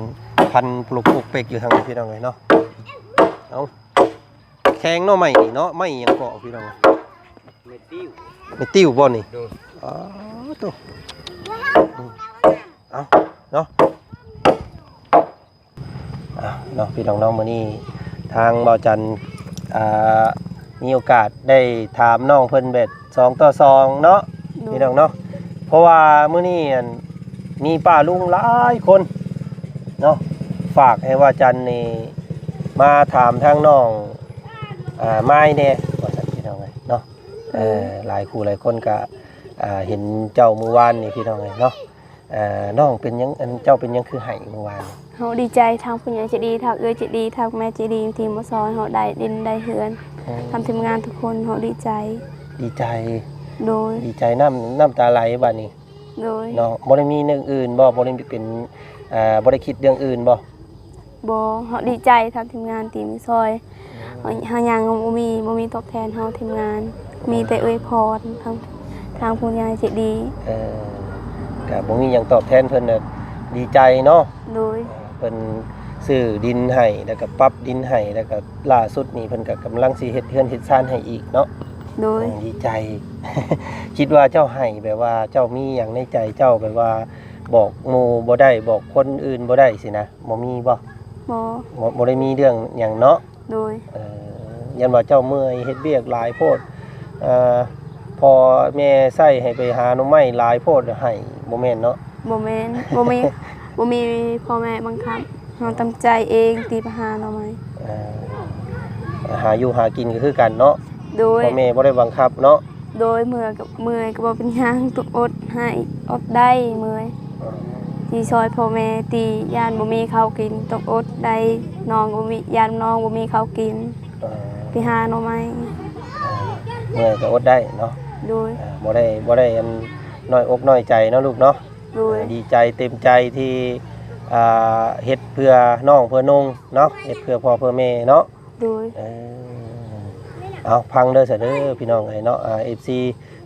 ພັນປຸກປຸກເປັກຢູ່ທາງນີ້ພີ່ນ້ອງເອີຍເນາະ. ເອົ້າ ແຄງເນາະ ໄມ້ນີ້ເນາະ ໄມ້ຫຍັງເກາະພີ່ນ້ອງ? ໄມ້ຕິ້ວ ໄມ້ຕິ້ວບໍ່ນີ້? ໂດຍ ອໍ ໂຕ ເອົາເນາະ. ອ່າ ເນາະ ພີ່ນ້ອງເນາະ ມື້ນີ້ທາງບ່າວຈັນ ອ່າ ມີໂອກາດໄດ້ຖາມນ້ອງເພິ່ນແບບສອງຕໍ່ສອງເນາະ. ໂດຍ ພີ່ນ້ອງເນາະ ເພາະວ່າມື້ນີ້ ອັນ ມີປ້າລຸງຫຼາຍຄົນເນາະ ຝາກໃຫ້ບ່າວຈັນນີ້ມາຖາມທາງນ້ອງ ອ່າ ມາຍແດ່ ວ່າຊັ້ນ ພີ່ນ້ອງເອີຍເນາະ. ໂດຍ ເອີ ຫຼາຍຄູ່ຫຼາຍຄົນກະ ອ່າ ເຫັນເຈົ້າມື້ວານນີ້ ພີ່ນ້ອງເອີຍເນາະ. ເອີ ນ້ອງເປັນຫຍັງ ອັນ ເຈົ້າເປັນຫຍັງຄືໄຫ້ມື້ວານ? ເຮົາດີໃຈ ທາງຜູ້ໃຫຍ່ໃຈດີ ທາງເອື້ອຍໃຈດີ ທາງແມ່ໃຈດີ ທີ່ມາຊ່ອຍເຮົາໄດ້ດິນໄດ້ເຮືອນ. ອືມ ທາງທີມງານທຸກຄົນ ເຮົາດີໃຈ. ດີໃຈ. ໂດຍ ດີໃຈ ນ້ຳ ນ້ຳຕາໄຫຼບາດນີ້. ໂດຍ ເນາະ ບໍ່ໄດ້ມີເລື່ອງອື່ນບໍ່? ບໍ່ໄດ້ເປັນ ເອີ ບໍ່ໄດ້ຄິດເລື່ອງອື່ນບໍ່? ບໍ່ ເຮົາດີໃຈ ທາງທີມງານທີ່ມາຊ່ອຍ. ອືມ ເຮົາ ເຮົາຫຍັງກໍບໍ່ມີ ບໍ່ມີຕອບແທນເຮົາທີມງານ ມີແຕ່ອວຍພອນທາງ ທາງຜູ້ໃຫຍ່ໃຈດີ. ເອີ ກະບໍ່ມີຫຍັງຕອບແທນເພິ່ນ ກະດີໃຈເນາະ. ໂດຍ ເພິ່ນຊື້ດິນໃຫ້ ແລ້ວກະປັບດິນໃຫ້ ແລ້ວກະລ່າສຸດນີ້ເພິ່ນກະກຳລັງຊິເຮັດເຮືອນເຮັດຊານໃຫ້ອີກເນາະ. ໂດຍ ເອີ ດີໃຈ. ຄິດວ່າເຈົ້າໃຫ້ແບບວ່າເຈົ້າມີຫຍັງໃນໃຈເຈົ້າ ແບບວ່າບອກໝູ່ບໍ່ໄດ້ ບອກຄົນອື່ນບໍ່ໄດ້ຊີ້ນະ ບໍ່ມີບໍ່? ບໍ່ ບໍ່ ບໍ່ໄດ້ມີເລື່ອງຫຍັງເນາະ. ໂດຍ ເອີ ຢ້ານວ່າເຈົ້າເມື່ອຍເຮັດວຽກຫຼາຍໂພດ ເອີ ພໍ່ແມ່ໃຊ້ໃຫ້ໄປຫາໜໍ່ໄມ້ຫຼາຍໂພດໃຫ້ ບໍ່ແມ່ນເນາະ? ບໍ່ແມ່ນ ບໍ່ມີ ບໍ່ມີພໍ່ແມ່ບັງຄັບ ເຮົາຕັ້ງໃຈເອງທີ່ໄປຫາໜໍ່ໄມ້. ເອີ ຫາຢູ່ຫາກິນກໍຄືກັນເນາະ. ໂດຍ ພໍ່ແມ່ບໍ່ໄດ້ບັງຄັບເນາະ. ໂດຍ ເມື່ອຍກໍ ເມື່ອຍກໍບໍ່ເປັນຫຍັງ ຕ້ອງອົດໃຫ້ ອົດໄດ້ ເມື່ອຍ ຊິຊ່ອຍພໍ່ແມ່ຕິ ຢ້ານບໍ່ມີເຂົ້າກິນ ຕ້ອງອົດໄດ້ ນ້ອງບໍ່ມີ ຢ້ານນ້ອງບໍ່ມີເຂົ້າກິນ. ເອີ ໄປຫາໜໍ່ໄມ້. ເມື່ອຍກໍອົດໄດ້ເນາະ. ໂດຍ ເອີ ບໍ່ໄດ້ ບໍ່ໄດ້ອັນນ້ອຍອົກນ້ອຍໃຈເນາະລູກເນາະ. ໂດຍ ເອີ ດີໃຈເຕັມໃຈທີ່ ອ່າ ເຮັດເພື່ອນ້ອງເພື່ອນຸ່ງເນາະ ເຮັດເພື່ອພໍ່ເພື່ອແມ່ເນາະ. ໂດຍ ເອີ ເອົາ ຟັງເດີຊະເດີພີ່ນ້ອງເອີຍເນາະ ອ່າ ເອັຟຊີ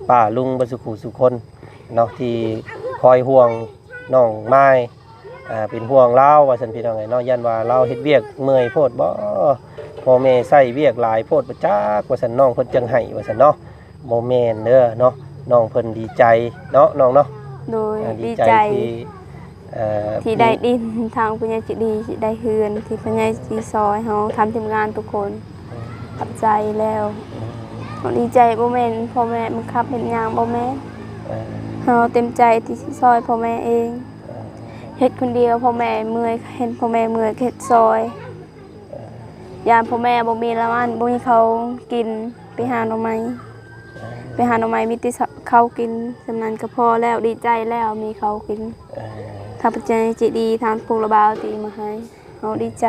ປ້າລຸງເບິດສູ່ຄູ່ສູ່ຄົນເນາະ ທີ່ຄອຍຫ່ວງນ້ອງມາຍ ອ່າ ເປັນຫ່ວງລາວວ່າຊັ້ນພີ່ນ້ອງເອີຍເນາະ. ຢ້ານວ່າລາວເຮັດວຽກເມື່ອຍໂພດບໍ ພໍ່ແມ່ໃຊ້ວຽກຫຼາຍໂພດບໍ່ຈັກວ່າຊັ້ນ ນ້ອງເພິ່ນຈັ່ງໃຫ້ວ່າຊັ້ນເນາະ. ບໍ່ແມ່ນເດີເນາະ ນ້ອງເພິ່ນດີໃຈເນາະ ນ້ອງເນາະ. ໂດຍ ອ່າ ດີໃຈ ດີໃຈທີ່ ເອີ ທີ່ໄດ້ດິນ ທາງຜູ້ໃຫຍ່ໃຈດີ ໄດ້ເຮືອນ ທີ່ຜູ້ໃຫຍ່ຊິຊ່ອຍເຮົາ ທາງທີມງານທຸກຄົນ ອືມ ຂອບໃຈແລ້ວ. ອືມ ເຮົາດີໃຈ ບໍ່ແມ່ນພໍ່ແມ່ບັງຄັບເຮັດຫຍັງ ບໍ່ແມ່ນ. ເອີ ເຮົາເຕັມໃຈທີ່ຊິຊ່ອຍພໍ່ແມ່ເອງ. ເອີ ເຮັດຄົນດຽວພໍ່ແມ່ເມື່ອຍ ເຫັນພໍ່ແມ່ເມື່ອຍກໍເຮັດຊ່ອຍ. ຢ້ານພໍ່ແມ່ບໍ່ມີລະມັນ ບໍ່ມີເຂົ້າກິນ ໄປຫາໜໍ່ໄມ້ ໄປຫາໜໍ່ໄມ້ມີແຕ່ເຂົ້າກິນ ສ່ຳນັ້ນກໍພໍແລ້ວ ດີໃຈແລ້ວ ມີເຂົ້າກິນ. ເອີ ທາງຜູ້ໃຫຍ່ໃຈດີ ທາງພວກລະບ່າວທີ່ມາໃຫ້ ເຮົາດີໃຈ.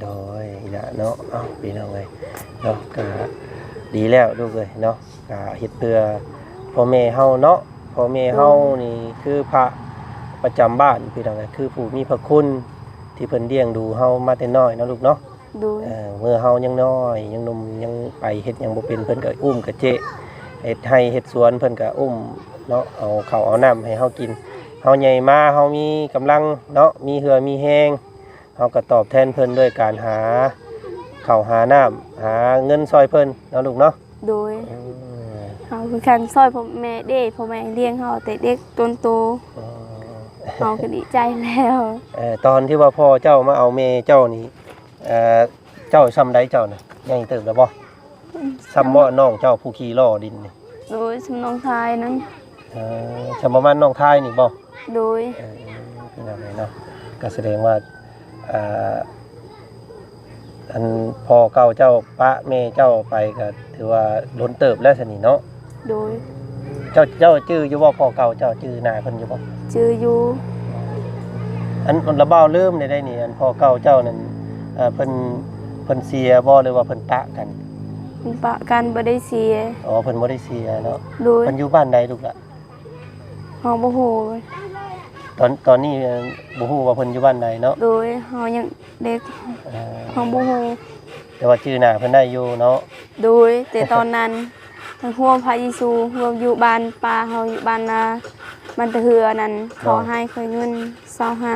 ໂດຍ ນີ້ລະເນາະ ເອົ້າ ພີ່ນ້ອງເອີຍເນາະ ກະດີແລ້ວລູກເອີຍເນາະ ກະເຮັດເພື່ອພໍ່ແມ່ເຮົາເນາະ. ພໍ່ແມ່ເຮົາ ໂດຍ ນີ້ຄືພະປະຈຳບ້ານ ພີ່ນ້ອງເອີຍ ຄືຜູ້ມີພະຄຸນ ທີ່ເພິ່ນລ້ຽງດູເຮົາມາແຕ່ນ້ອຍເນາະລູກເນາະ. ໂດຍ ເອີ ເມື່ອເຮົາຍັງນ້ອຍຍັງໜຸ່ມ ຍັງໄປເຮັດຫຍັງບໍ່ເປັນ ເພິ່ນກໍອຸ້ມກະເຈະ ເຮັດໄຮ່ເຮັດສວນ ເພິ່ນກໍອຸ້ມເນາະ ເອົາເຂົ້າເອົານ້ຳໃຫ້ເຮົາກິນ. ເຮົາໃຫຍ່ມາ ເຮົາມີກຳລັງເນາະ ມີເຫື່ອມີແຮງ ເຮົາກໍຕອບແທນເພິ່ນດ້ວຍການຫາເຂົ້າຫານ້ຳ ຫາເງິນຊ່ອຍເພິ່ນເນາະລູກເນາະ. ໂດຍ ເອີ ເຮົາຄືກັນ ຊ່ອຍພໍ່ແມ່ເດ້ ພໍ່ແມ່ລ້ຽງເຮົາແຕ່ເດັກຈົນໂຕ ເອີ ເຮົາກໍດີໃຈແລ້ວ. ເອີ ຕອນທີ່ວ່າພໍ່ເຈົ້າມາເອົາແມ່ເຈົ້ານີ້ ເອີ ເຈົ້າຊ່ຳໃດເຈົ້ານະ ໃຫຍ່ເຕີບແລ້ວບໍ່? ອືມ ຊ່ຳບໍ່ ຊ່ຳນ້ອງເຈົ້າຜູ້ຂີ່ລໍ້ດິນນີ້? ໂດຍ ຊ່ຳນ້ອງຊາຍນັ້ນ. ເອີ ຊ່ຳປະມານນ້ອງຊາຍນີ້ບໍ່? ໂດຍ ເອີ ພີ່ນ້ອງເອີຍເນາະ ກໍສະແດງວ່າ ອ່າ ອັນພໍ່ເກົ່າເຈົ້າປະແມ່ເຈົ້າໄປ ກໍຖືວ່າດົນເຕີບແລ້ວຊັ້ນນີ້ເນາະ. ໂດຍ. ເຈົ້າ ເຈົ້າຈື່ຢູ່ບໍ່ ພໍ່ເກົ່າເຈົ້າ? ຈື່ໜ້າເພິ່ນຢູ່ບໍ່? ຈື່ຢູ່. ອັນ ລະເບົາລືມໄດ້ໄດ໋ນີ້ ອັນພໍ່ເກົ່າເຈົ້ານັ້ນ ເອີ ເພິ່ນ ເພິ່ນເສຍບໍ່ ຫຼືວ່າເພິ່ນປະກັນ? ເພິ່ນປະກັນ ບໍ່ໄດ້ເສຍ. ອໍ ເພິ່ນບໍ່ໄດ້ເສຍເນາະ. ໂດຍ. ເພິ່ນຢູ່ບ້ານໃດລູກຫຼະ? ເຮົາບໍ່ຮູ້. ຕອນ ຕອນນີ້ ເອີ ບໍ່ຮູ້ວ່າເພິ່ນຢູ່ບ້ານໃດເນາະ. ໂດຍ. ເຮົາຍັງເດັກ ເອີ ເຮົາບໍ່ຮູ້ ແຕ່ວ່າຈື່ໜ້າເພິ່ນໄດ້ຢູ່ເນາະ. ໂດຍ. ແຕ່ຕອນນັ້ນ ຮວມພະເຢຊູ ຮວມຢູ່ບ້ານປ້າເຮົາ ຢູ່ບ້ານນາ ບ້ານຕາເຮືອນັ້ນ ໂດຍ ເຂົາໃຫ້ຂ້ອຍເງິນຊາວຫ້າ.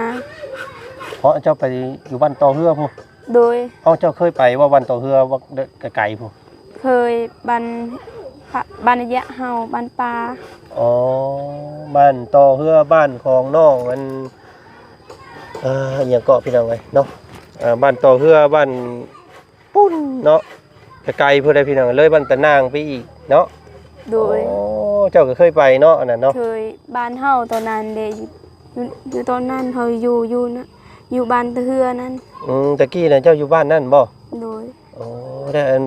ເພາະເຈົ້າໄປຢູ່ບ້ານຕໍ່ເຮືອພຸ້ນ? ໂດຍ. ເອົ້າ ເຈົ້າເຄີຍໄປບໍ່ ບ້ານຕໍ່ເຮືອ ວັກ ກະໄກພຸ້ນ? ເຄີຍ. ບ້ານ ບ້ານອາຍະເຮົາ ບ້ານປ່າ. ອໍ ບ້ານຕໍ່ເຮືອ ບ້ານຂອງນ້ອງ ອັນ ເອີ ອີ່ຫຍັງເກາະ ພີ່ນ້ອງເອີຍເນາະ ເອີ ບ້ານຕໍ່ເຮືອ ບ້ານປຸ້ນເນາະ ກະໄກພຸ້ນໃດ໋ ພີ່ນ້ອງ ເລີຍບ້ານຕານາງໄປອີກເນາະ. ໂດຍ. ອໍ ເຈົ້າກໍເຄີຍໄປເນາະ ອັນນັ້ນເນາະ. ເຄີຍ. ບ້ານເຮົາຕອນນັ້ນເດ ຢູ່ ຢູ່ ຢູ່ຕອນນັ້ນເຮົາຢູ່ ຢູ່ນະ ຢູ່ບ້ານຕາເຮືອນັ້ນ. ອືມ ຕະກີ້ນະເຈົ້າຢູ່ບ້ານນັ້ນບໍ່? ໂດຍ. ອໍ ແລ້ວອັນ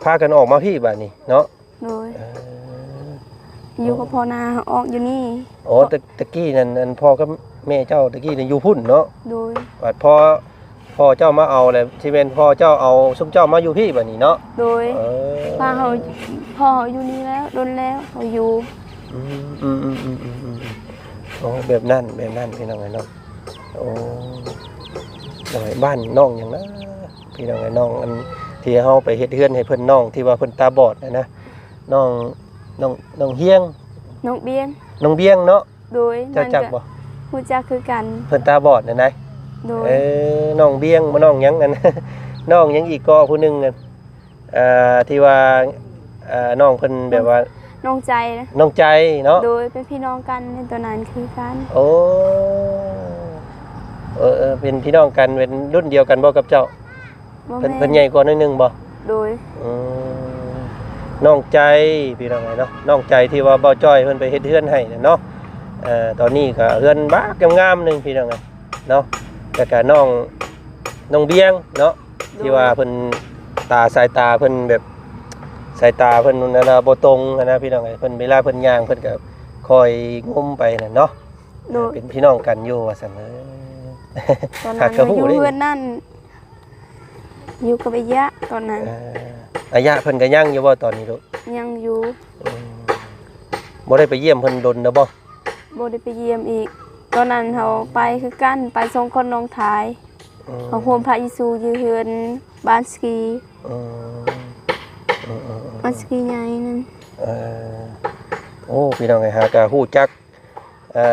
ພາກັນອອກມາພີ້ບາດນີ້ເນາະ? ໂດຍ. ເອີ ຢູ່ກັບພໍ່ນາ ອອກຢູ່ນີ້. ອໍ ແຕ່ ແຕ່ກີ້ນັ້ນ ອັນ ພໍ່ກັບແມ່ເຈົ້າແຕ່ກີ້ນີ້ຢູ່ພຸ້ນເນາະ? ໂດຍ. ບາດພໍ ພໍ່ເຈົ້າມາເອົາແລ້ວ ຊິແມ່ນພໍ່ເຈົ້າເອົາຊຸມເຈົ້າມາຢູ່ພີ້ບາດນີ້ເນາະ? ໂດຍ. ເອີ ພາເຮົາ ພໍ່ເຮົາຢູ່ນີ້ແລ້ວ ດົນແລ້ວ ເຮົາຢູ່. ອືມ ອືມໆ ອໍ ແບບນັ້ນ ແບບນັ້ນ ພີ່ນ້ອງເອີຍເນາະ. ໂອ້ ໂດຍ ບ້ານນ້ອງຫຍັງນະ ພີ່ນ້ອງເອີຍ ນ້ອງອັນທີ່ເຮົາໄປເຮັດເຮືອນໃຫ້ເພິ່ນ ນ້ອງທີ່ວ່າເພິ່ນຕາບອດຫັ້ນນະ ນ້ອງ ນ້ອງ ນ້ອງຮຽງ ນ້ອງບຽງ ນ້ອງບຽງເນາະ. ໂດຍ. ເຈົ້າຈັກບໍ່? ຮູ້ຈັກຄືກັນ. ເພິ່ນຕາບອດຫັ້ນໃດ. ໂດຍ. ເອີ ນ້ອງບຽງບໍ່ ນ້ອງຫຍັງອັນ ນ້ອງຫຍັງອີກກໍຜູ້ໜຶ່ງອັນ ເອີ ທີ່ວ່າ ເອີ ນ້ອງເພິ່ນແບບວ່າ ນ້ອງໃຈນະ ນ້ອງໃຈເນາະ. ໂດຍ. ເປັນພີ່ນ້ອງກັນ ເປັນຕົວນັ້ນຄືກັນ. ໂອ້ ເອີໆ ເປັນພີ່ນ້ອງກັນ ເປັນລຸ້ນດຽວກັນບໍ່ກັບເຈົ້າ? ບໍ່ແມ່ນ. ເພິ່ນໃຫຍ່ກວ່າໜ້ອຍໜຶ່ງບໍ່? ໂດຍ. ອືມ ນ້ອງໃຈ ພີ່ນ້ອງເອີຍເນາະ ນ້ອງໃຈທີ່ວ່າບ່າວຈ້ອຍເພິ່ນໄປເຮັດເຮືອນໃຫ້ນັ້ນເນາະ. ເອີ ຕອນນີ້ກໍເຮືອນບັກງາມໆໜຶ່ງ ພີ່ນ້ອງເອີຍເນາະ ແລ້ວກໍນ້ອງ ນ້ອງບຽງເນາະ. ໂດຍ. ທີ່ວ່າເພິ່ນ ຕາ ສາຍຕາເພິ່ນແບບ ສາຍຕາເພິ່ນນັ້ນນະ ບໍ່ຕົງຫັ້ນນະ ພີ່ນ້ອງເອີຍ ເພິ່ນ ເວລາເພິ່ນຍ່າງ ເພິ່ນກໍຄອຍງຸ້ມໄປນັ້ນເນາະ. ໂດຍ. ເປັນພີ່ນ້ອງກັນຢູ່ວ່າຊັ້ນເອີຍ. ຕອນນັ້ນ ຫາກະຮູ້ເດ້ ມາຢູ່ເຮືອນນັ້ນ ຢູ່ກັບອາຍະຕອນນັ້ນ. ເອີ ອາຍະເພິ່ນກໍຍັງຢູ່ບໍ່ຕອນນີ້ລູກ? ຍັງຢູ່. ອືມ ບໍ່ໄດ້ໄປຢ້ຽມເພິ່ນດົນແລ້ວບໍ່? ບໍ່ໄດ້ໄປຢ້ຽມອີກ. ຕອນນັ້ນເຮົາໄປຄືກັນ ໄປສອງຄົນນ້ອງຊາຍ. ອືມ ເຮົາຮ່ວມພະເຢຊູຢູ່ເຮືອນບ້ານສະກີ. ອືມ ອືມໆໆ ບ້ານສະກີໃຫຍ່ນັ້ນ. ເອີ ໂອ້ ພີ່ນ້ອງເອີຍ ຫາກະຮູ້ຈັກ ເອີ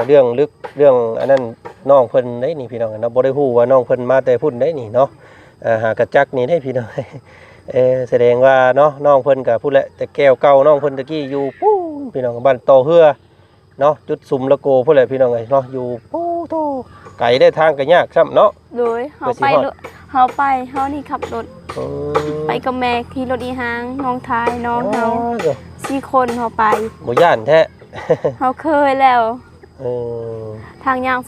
ເລື່ອງລຶກເລື່ອງອັນນັ້ນ ນ້ອງເພິ່ນໄດ໋ນີ້ ພີ່ນ້ອງເນາະ. ບໍ່ໄດ້ຮູ້ວ່ານ້ອງເພິ່ນມາແຕ່ພຸ້ນໄດ໋ນີ້ເນາະ. ເອີ ຫາກະຈັກນີ້ໄດ໋ ພີ່ນ້ອງ. ເອີ ສະແດງວ່າເນາະ ນ້ອງເພິ່ນກະພຸ້ນແຫຼະ ແຕ່ແກ້ວເກົ່ານ້ອງເພິ່ນຕະກີ້ຢູ່ພຸ້ນ ພີ່ນ້ອງ ບ້ານຕໍ່ເຮືອເນາະ ຈຸດສຸມລະໂກພຸ້ນແຫຼະ ພີ່ນ້ອງເອີຍເນາະ ຢູ່ພຸ້ນ ໂທ້ ໄກເດ້ ທາງກະຍາກຊ້ຳເນາະ. ໂດຍ. ເຮົາໄປ ເຮົາໄປ ເຮົານີ້ຂັບລົດ. ອືມ ໄປກັບແມ່ຂີ່ລົດອີ່ຫາງ ນ້ອງຊາຍ ນ້ອງເຮົາ ອໍ ສີ່ຄົນເຮົາໄປ. ບໍ່ຢ້ານແທ້? ເຮົາເຄີຍແລ້ວ. ເອີ ທາງຍາກ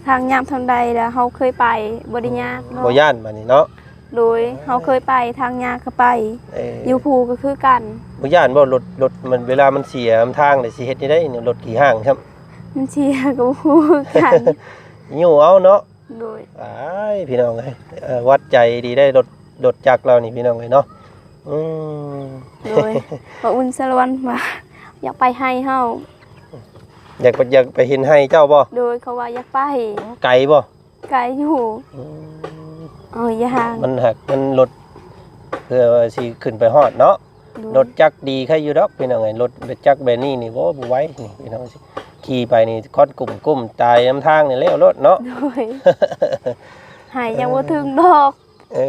ທາງຍາກສ່ຳໃດລະ ເຮົາເຄີຍໄປ ບໍ່ໄດ້ຍາກເນາະ ບໍ່ຢ້ານບາດນີ້ເນາະ. ໂດຍ. ເຮົາເຄີຍໄປ ທາງຍາກກໍໄປ. ເອີ ຢູ່ພູກໍຄືກັນ. ບໍ່ຢ້ານບໍ່? ລົດ ລົດມັນ ເວລາມັນເສຍນຳທາງ ແລ້ວຊິເຮັດຈັ່ງໃດ? ລົດຂີ່ຫ້າງຊ້ຳ ມັນເສຍກໍບໍ່ຮູ້ຄືກັນ. ຍູ້ເອົາເນາະ. ໂດຍ. ອ້າຍ ພີ່ນ້ອງເອີຍ ເອີ ວັດໃຈດີໄດ໋ ລົດ ລົດຈັກລາວນີ້ ພີ່ນ້ອງເອີຍເນາະ. ອືມ ໂດຍ. ວ່າອຸ່ນສະຫຼວນວ່າຢາກໄປໄຮ່ເຮົາ ຢາກໄປ ຢາກໄປເຫັນໄຮ່ເຈົ້າບໍ່? ໂດຍ. ເຂົາວ່າຢາກໄປ. ໄກບໍ່? ໄກຢູ່. ອືມ ເອົາຢ່າງ ມັນຫາກ ມັນລົດ ເພື່ອວ່າຊິຂຶ້ນໄປຮອດເນາະ. ໂດຍ. ລົດຈັກດີໃຄຢູ່ດອກ ພີ່ນ້ອງເອີຍ ລົດ ລົດຈັກແບບນີ້ນີ້ ໂອ້ ບໍ່ໄຫວນີ້ ພີ່ນ້ອງ ຂີ່ໄປນີ້ຄອນກຸ້ມໆ ຕາຍນຳທາງນີ້ແລ້ວໂລດເນາະ. ໂດຍ. ຫາຍຍັງບໍ່ເຖິງດອກ. ເອີ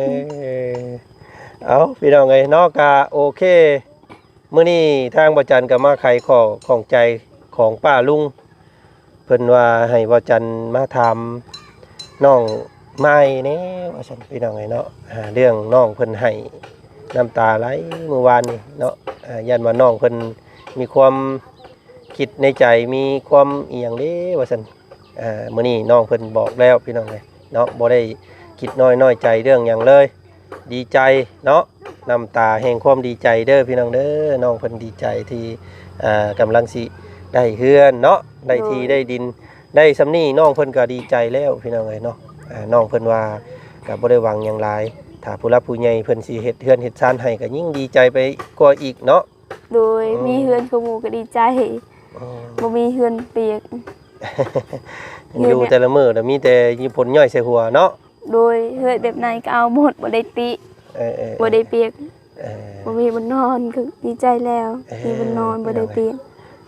ເອົາ ພີ່ນ້ອງເອີຍເນາະ ກະໂອເຄ ມື້ນີ້ທາງບ່າວຈັນກໍມາໄຂຂໍ້ຂ້ອງໃຈຂອງປ້າລຸງ ເພິ່ນວ່າໃຫ້ບ່າວຈັນມາຖາມນ້ອງມາຍແດ່ວ່າຊັ້ນ ພີ່ນ້ອງເອີຍເນາະ. ອ່າ ເລື່ອງນ້ອງເພິ່ນໄຫ້ນ້ຳຕາໄຫຼມື້ວານນີ້ເນາະ. ອ່າ ຢ້ານວ່ານ້ອງເພິ່ນມີຄວາມຄິດໃນໃຈ ມີຄວາມອີ່ຫຍັງເດ້ວ່າຊັ້ນ. ອ່າ ມື້ນີ້ນ້ອງເພິ່ນບອກແລ້ວພີ່ນ້ອງເອີຍເນາະ ບໍ່ໄດ້ຄິດນ້ອຍນ້ອຍໃຈເລື່ອງຫຍັງເລີຍ ດີໃຈເນາະ ນ້ຳຕາແຫ່ງຄວາມດີໃຈເດີພີ່ນ້ອງເດີ ນ້ອງເພິ່ນດີໃຈທີ່ ອ່າ ກຳລັງຊິໄດ້ເຮືອນເນາະ ໄດ້ທີ່ ໂດຍ ໄດ້ດິນ ໄດ້ສ່ຳນີ້ນ້ອງເພິ່ນກໍດີໃຈແລ້ວພີ່ນ້ອງເອີຍເນາະ ອ່າ ນ້ອງເພິ່ນວ່າກໍບໍ່ໄດ້ຫວັງຫຍັງຫຼາຍ ຖ້າຜູ້ຫຼັກຜູ້ໃຫຍ່ເພິ່ນຊິເຮັດເຮືອນເຮັດຊານໃຫ້ກໍຍິ່ງດີໃຈໄປກວ່າອີກເນາະ ໂດຍ ອືມ ມີເຮືອນຄືໝູ່ກໍດີໃຈ ອືມ ບໍ່ມີເຮືອນປຽກ ຢູ່ແຕ່ລະມື້ລະມີແຕ່ຝົນຍ້ອຍໃສ່ຫົວເນາະ ໂດຍ ເຮືອນແບບໃດກໍເອົາໝົດ ບໍ່ໄດ້ຕິ ເອີໆໆ ບໍ່ໄດ້ປຽກ ເອີ ບໍ່ມີບ່ອນນອນກໍດີໃຈແລ້ວ ເອີ ມີບ່ອນນອນ ບໍ່ໄດ້ປຽກ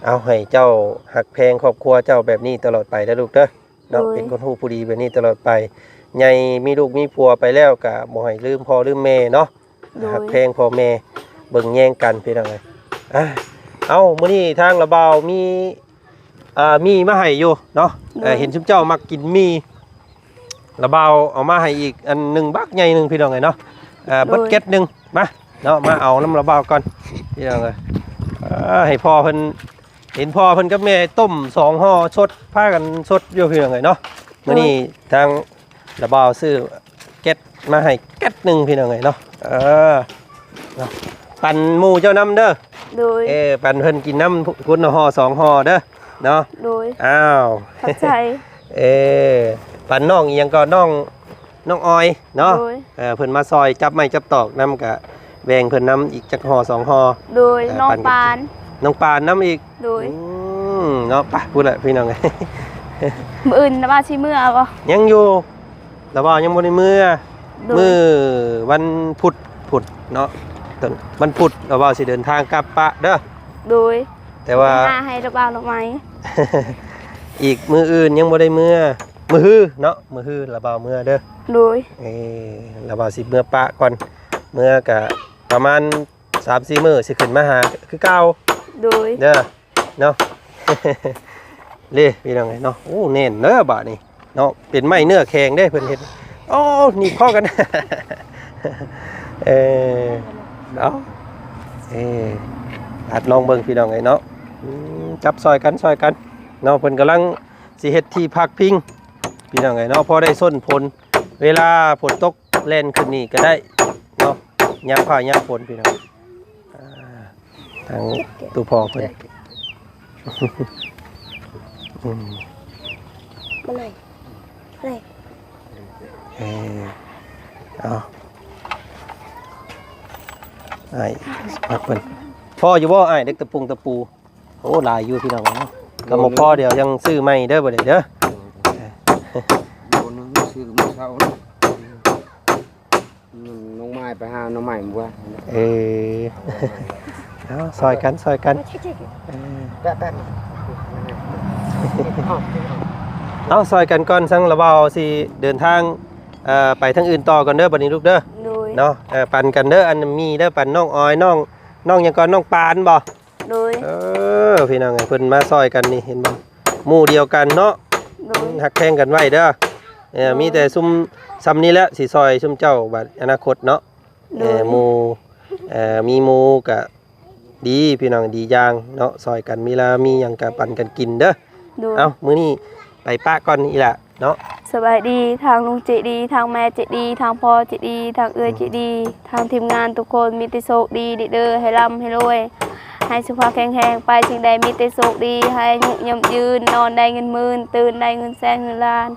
ເອົາໃຫ້ເຈົ້າຮັກແພງຄອບຄົວເຈົ້າແບບນີ້ຕະຫຼອດໄປເດີລູກເດີ ເນາະ ໂດຍ ເປັນຄົນຮູ້ຜູ້ດີແບບນີ້ຕະຫຼອດໄປ ໃຫຍ່ມີລູກມີຜົວໄປແລ້ວກະບໍ່ໃຫ້ລືມພໍ່ລືມແມ່ເນາະ ໂດຍ ຮັກແພງພໍ່ແມ່ ເບິ່ງແຍງກັນພີ່ນ້ອງເອີຍ ອ່າ ເອົ້າ ມື້ນີ້ທາງລະບ່າວມີ ອ່າ ມີມາໃຫ້ຢູ່ເນາະ ໂດຍ ເອີ ເຫັນຊຸມເຈົ້າມັກກິນໝີ່ ລະບ່າວເອົາມາໃຫ້ອີກອັນໜຶ່ງບັກໃຫຍ່ໜຶ່ງພີ່ນ້ອງເອີຍເນາະ ເອີ ໂດຍ ເບິດແກັດໜຶ່ງ ມາເນາະ ມາເອົານຳລະບ່າວກ່ອນພີ່ນ້ອງເອີຍ ເອີ ໃຫ້ພໍ່ເພິ່ນ ເຫັນພໍ່ເພິ່ນກັບແມ່ຕົ້ມສອງຫໍ່ສົດ ພາກັນສົດຢູ່ພີ່ນ້ອງເອີຍເນາະ ໂດຍ ມື້ນີ້ທາງລະບ່າວຊື້ແກັດມາໃຫ້ແກັດໜຶ່ງພີ່ນ້ອງເອີຍເນາະ ເອີ ເນາະ ປັນໝູ່ເຈົ້ານຳເດີ ໂດຍ ເອີ ປັນເພິ່ນກິນນຳພຸ້ນຫໍ່ສອງຫໍ່ເດີເນາະ ໂດຍ ອ້າວ ຂອບໃຈ ເອີ ປັນນ້ອງອີ່ຫຍັງກໍ ນ້ອງ ນ້ອງອອຍເນາະ ໂດຍ ເອີ ເພິ່ນມາຊ່ອຍຈັບໄມ້ຈັບຕອກນຳ ກະແບ່ງເພິ່ນນຳອີກຈັກຫໍ່ສອງຫໍ່ ໂດຍ ເອີ ນ້ອງປານ ນ້ອງປານນຳອີກ ໂດຍ ອືມ ເນາະ ໄປພຸ້ນແຫຼະພີ່ນ້ອງເອີຍ ມື້ອື່ນລະບ່າວຊິເມືອບໍ່? ຍັງຢູ່ ລະບ່າວຍັງບໍ່ໄດ້ເມືອ ໂດຍ ມື້ວັນພຸດພຸ້ນເນາະ ວັນພຸດລະບ່າວຊິເດີນທາງກັບປະເດີ ໂດຍ ແຕ່ວ່າ ຫາໃຫ້ລະບ່າວດອກໄມ້ ອີກມື້ອື່ນຍັງບໍ່ໄດ້ເມືອ ມື້ຮືເນາະ ມື້ຮືລະບ່າວເມືອເດີ ໂດຍ ເອີ ລະບ່າວຊິເມືອປະກ່ອນ ເມືອກະປະມານສາມສີ່ມື້ຊິຂຶ້ນມາຫາຄືເກົ່າ ໂດຍ ເດີ ເນາະ ເດ້ພີ່ນ້ອງເອີຍເນາະ ໂອ້ ແໜ້ນເດີບາດນີ້ເນາະ ເປັນໄມ້ເນື້ອແຂງເດ້ເພິ່ນເຮັດ ໂອ້ ໜີບຄໍກັນ ເອີ ເອົາ ເອີ ອັດລອງເບິ່ງພີ່ນ້ອງເອີຍເນາະ ອືມ ຈັບຊ່ອຍກັນ ຊ່ອຍກັນເນາະ ເພິ່ນກຳລັງຊິເຮັດທີ່ພັກພິງພີ່ນ້ອງເອີຍເນາະ ພໍໄດ້ຊົນຝົນ ເວລາຝົນຕົກແລ່ນຂຶ້ນນີ້ກໍໄດ້ເນາະ ຍາມຟ້າຍາມຝົນພີ່ນ້ອງ ອ່າ ທາງຕູ້ພໍ່ເພິ່ນ ອືມ ມາໄຫຼ ມາໄຫຼ ເອີ ເອົາ ອ້າຍ ພັກເພິ່ນ ພໍຢູ່ບໍ່ອ້າຍ ເດັກຕະປຸງຕະປູ? ໂອ້ ຫຼາຍຢູ່ພີ່ນ້ອງເອີຍເນາະ ໂລໜຶ່ງ ກໍບໍ່ພໍ ດຽວຍັງຊື້ໃໝ່ເດີ ບັດນີ້ເດີ ໂລໜຶ່ງ ຊື້ມື້ເຊົ້ານີ້ ນ້ອງໄມ້ໄປຫາໜໍ່ໄມ້ມື້ວານ ເອີ ເອົາ ຊ່ອຍກັນ ຊ່ອຍກັນ ເອີ ແປະໆ ເອົາ ຊ່ອຍກັນກ່ອນ ຊັ້ນລະບ່າວຊິເດີນທາງ ເອີ ໄປທາງອື່ນຕໍ່ກ່ອນເດີ ບັດນີ້ລູກເດີ ໂດຍ ເນາະ ເອີ ປັນກັນເດີ ອັນມີເດີ ປັນນ້ອງອອຍ ນ້ອງ ນ້ອງຫຍັງກ່ອນ ນ້ອງປານບໍ່? ໂດຍ ເອີ ພີ່ນ້ອງເອີຍ ເພິ່ນມາຊ່ອຍກັນນີ້ ເຫັນບໍ່ ໝູ່ດຽວກັນເນາະ ໂດຍ ຮັກແພງກັນໄວ້ເດີ ເອີ ໂດຍ ມີແຕ່ຊຸມ ຊ່ຳນີ້ແຫຼະ ຊິຊ່ອຍຊຸມເຈົ້າບັດອະນາຄົດເນາະ ໂດຍ ເອີ ໝູ່ ເອີ ມີໝູ່ກະດີ ພີ່ນ້ອງ ດີຢ່າງເນາະ ຊ່ອຍກັນ ມີລາມີຫຍັງກະປັນກັນກິນເດີ ໂດຍ ເອົ້າ ມື້ນີ້ໄປປະກ່ອນອີ່ຫຼ້າ ເນາະ ສະບາຍດີ ທາງລຸງໃຈດີ ທາງແມ່ໃຈດີ ທາງພໍ່ໃຈດີ ທາງເອື້ອຍໃຈດີ ອືມ ທາງທີມງານທຸກຄົນ ມີແຕ່ໂຊກດີເດີ ໃຫ້ລ່ຳໃຫ້ລວຍ ໃຫ້ສຸຂະພາບແຂງແຮງ ໄປສິ່ງໃດມີແຕ່ໂຊກດີ ໃຫ້ອາຍຸຍືນຍືນ ນອນໄດ້ເງິນໝື່ນ ຕື່ນໄດ້ເງິນແສນເງິນລ້ານ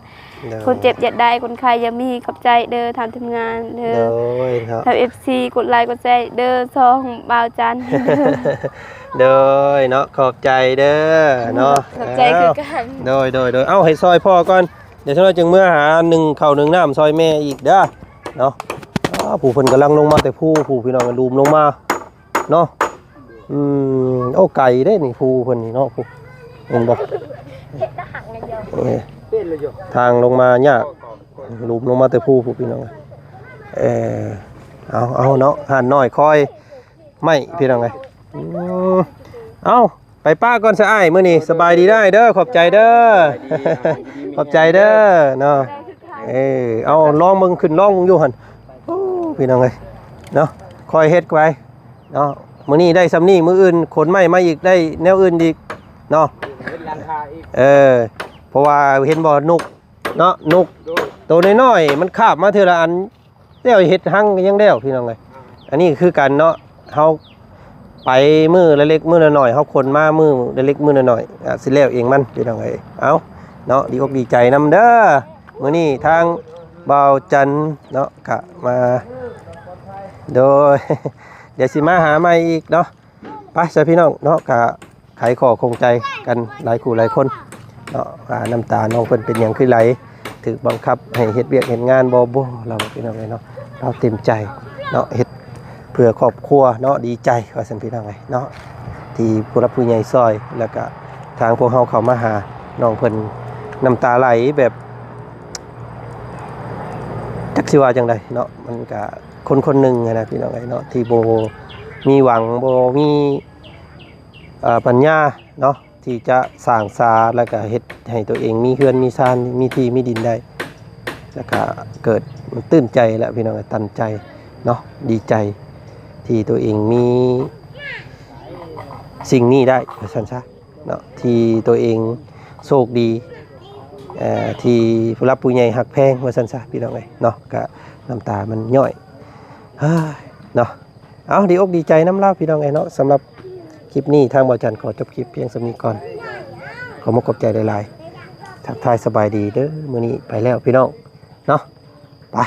ໂດຍ ຄົນເຈັບຢ່າໄດ້ ຄົນໄຂ້ຢ່າມີ ຂອບໃຈເດີ ທາງທີມງານເດີ ໂດຍເນາະ ໃຫ້ເອັຟຊີກົດໄລກົດແຊເດີ ຊ່ອງບ່າວຈັນ ໂດຍເນາະ ຂອບໃຈເດີເນາະ ຂອບໃຈຄືກັນ ໂດຍ ໂດຍ ໂດຍ ເອົາ ໃຫ້ຊ່ອຍພໍ່ກ່ອນ ດຽວຈັກໜ້ອຍຈຶ່ງເມືອຫາໜຶ້ງເຂົ້າໜຶ້ງນ້ຳຊ່ອຍແມ່ອີກເດີເນາະ ອ້າ ຜູ້ເພິ່ນກຳລັງລົງມາແຕ່ພູ ຜູ້ ພີ່ນ້ອງ ລູມລົງມາເນາະ ອືມ ໂອ້ ໄກເດ້ນີ້ ພູເພິ່ນນີ້ເນາະ ຜູ້ ເຫັນບໍ່ ເຮັດລະຫັກເລີຍ ເອີ ເປັນເລີຍ ທາງລົງມາຍາກ ລູມລົງມາແຕ່ພູ ຜູ້ ພີ່ນ້ອງ ເອີ ເອົາ ເອົາເນາະ ຮ້ານນ້ອຍຄອຍ ໄມ້ ພີ່ນ້ອງເອີຍ ອືມ ເອົ້າ ໄປປະກ່ອນຊະອ້າຍ ມື້ນີ້ສະບາຍດີເດີ ຂອບໃຈເດີ ຂອບໃຈເດີເນາະ ເອີ ເອົາ ລອງເບິ່ງ ຂຶ້ນລອງເບິ່ງຢູ່ຫັ້ນ ໂອ້ ພີ່ນ້ອງເອີຍ ເນາະ ຄ່ອຍເຮັດໄປເນາະ ມື້ນີ້ໄດ້ຊ່ຳນີ້ ມື້ອື່ນຂົນໄມ້ມາອີກ ໄດ້ແນວອື່ນອີກເນາະ ເອີ ພໍ ພາະວ່າເຫັນບໍ່ ນົກເນາະ ນົກໂຕນ້ອຍໆ ມັນຄາບມາເທື່ອລະອັນ ແລ້ວເຮັດຮັງກໍຍັງແລ້ວ ພີ່ນ້ອງເອີຍ. ອັນນີ້ຄືກັນເນາະ ເຮົາໄປມື້ລະເລັກມື້ລະໜ້ອຍ ເຮົາຂົນມາມື້ລະເລັກມື້ລະໜ້ອຍ ອາດຊິແລ້ວເອງມັນ ພີ່ນ້ອງເອີຍ. ເອົາເນາະ ດີອົກດີໃຈນຳເດີ. ມື້ນີ້ທາງບ່າວຈັນເນາະ ກະມາ ໂດຍ ດຽວຊິມາຫາໃໝ່ອີກເນາະ. ໄປຊະພີ່ນ້ອງເນາະ ກະໄຂຂໍ້ຂ້ອງໃຈກັນຫຼາຍຄູ່ຫຼາຍຄົນເນາະ ວ່ານ້ຳຕານ້ອງເພິ່ນເປັນຫຍັງຄືໄຫຼ ຖືກບັງຄັບໃຫ້ເຮັດວຽກເຮັດງານບໍ່? ບໍ່ ລາວວ່າ ພີ່ນ້ອງເອີຍເນາະ ລາວເຕັມໃຈເນາະ ເຮັດເພື່ອຄອບຄົວເນາະ ດີໃຈວ່າຊັ້ນ ພີ່ນ້ອງເອີຍເນາະ ທີ່ຜູ້ຫຼັກຜູ້ໃຫຍ່ຊ່ອຍ ແລ້ວກະທາງພວກເຮົາເຂົ້າມາຫານ້ອງເພິ່ນ ນ້ຳຕາໄຫຼແບບ ຈັກຊິວ່າຈັ່ງໃດເນາະ ມັນກະຄົນຄົນໜຶ່ງຫັ້ນນະ ພີ່ນ້ອງເອີຍເນາະ ທີ່ບໍ່ມີຫວັງ ບໍ່ມີ ເອີ ປັນຍາເນາະ ທີ່ຈະສ້າງສາ ແລ້ວກະເຮັດໃຫ້ຕົວເອງມີເຮືອນມີຊານ ມີທີ່ມີດິນໄດ້ ແລ້ວກະເກີດຕື່ນໃຈແຫຼະ ພີ່ນ້ອງເອີຍ ຕັນໃຈເນາະ ດີໃຈທີ່ຕົວເອງມີສິ່ງນີ້ໄດ້ ວ່າຊັ້ນຊະເນາະ ທີ່ຕົວເອງໂຊກດີ ເອີ ທີ່ຜູ້ຫຼັກຜູ້ໃຫຍ່ຮັກແພງ ວ່າຊັ້ນຊະ ພີ່ນ້ອງເອີຍເນາະ. ກະນ້ຳຕາມັນຍ້ອຍ ເຮີ້ຍ ເນາະ. ເອົາ ດີອົກດີໃຈນຳລາວ ພີ່ນ້ອງເອີຍເນາະ. ສຳລັບຄລິບນີ້ ທາງບ່າວຈັນຂໍຈົບຄລິບພຽງສ່ຳນີ້ກ່ອນ. ຂໍມຸກຂອບໃຈຫຼາຍໆ. ທັກທາຍສະບາຍດີເດີ. ມື້ນີ້ໄປແລ້ວ ພີ່ນ້ອງເນາະ. ໄປ.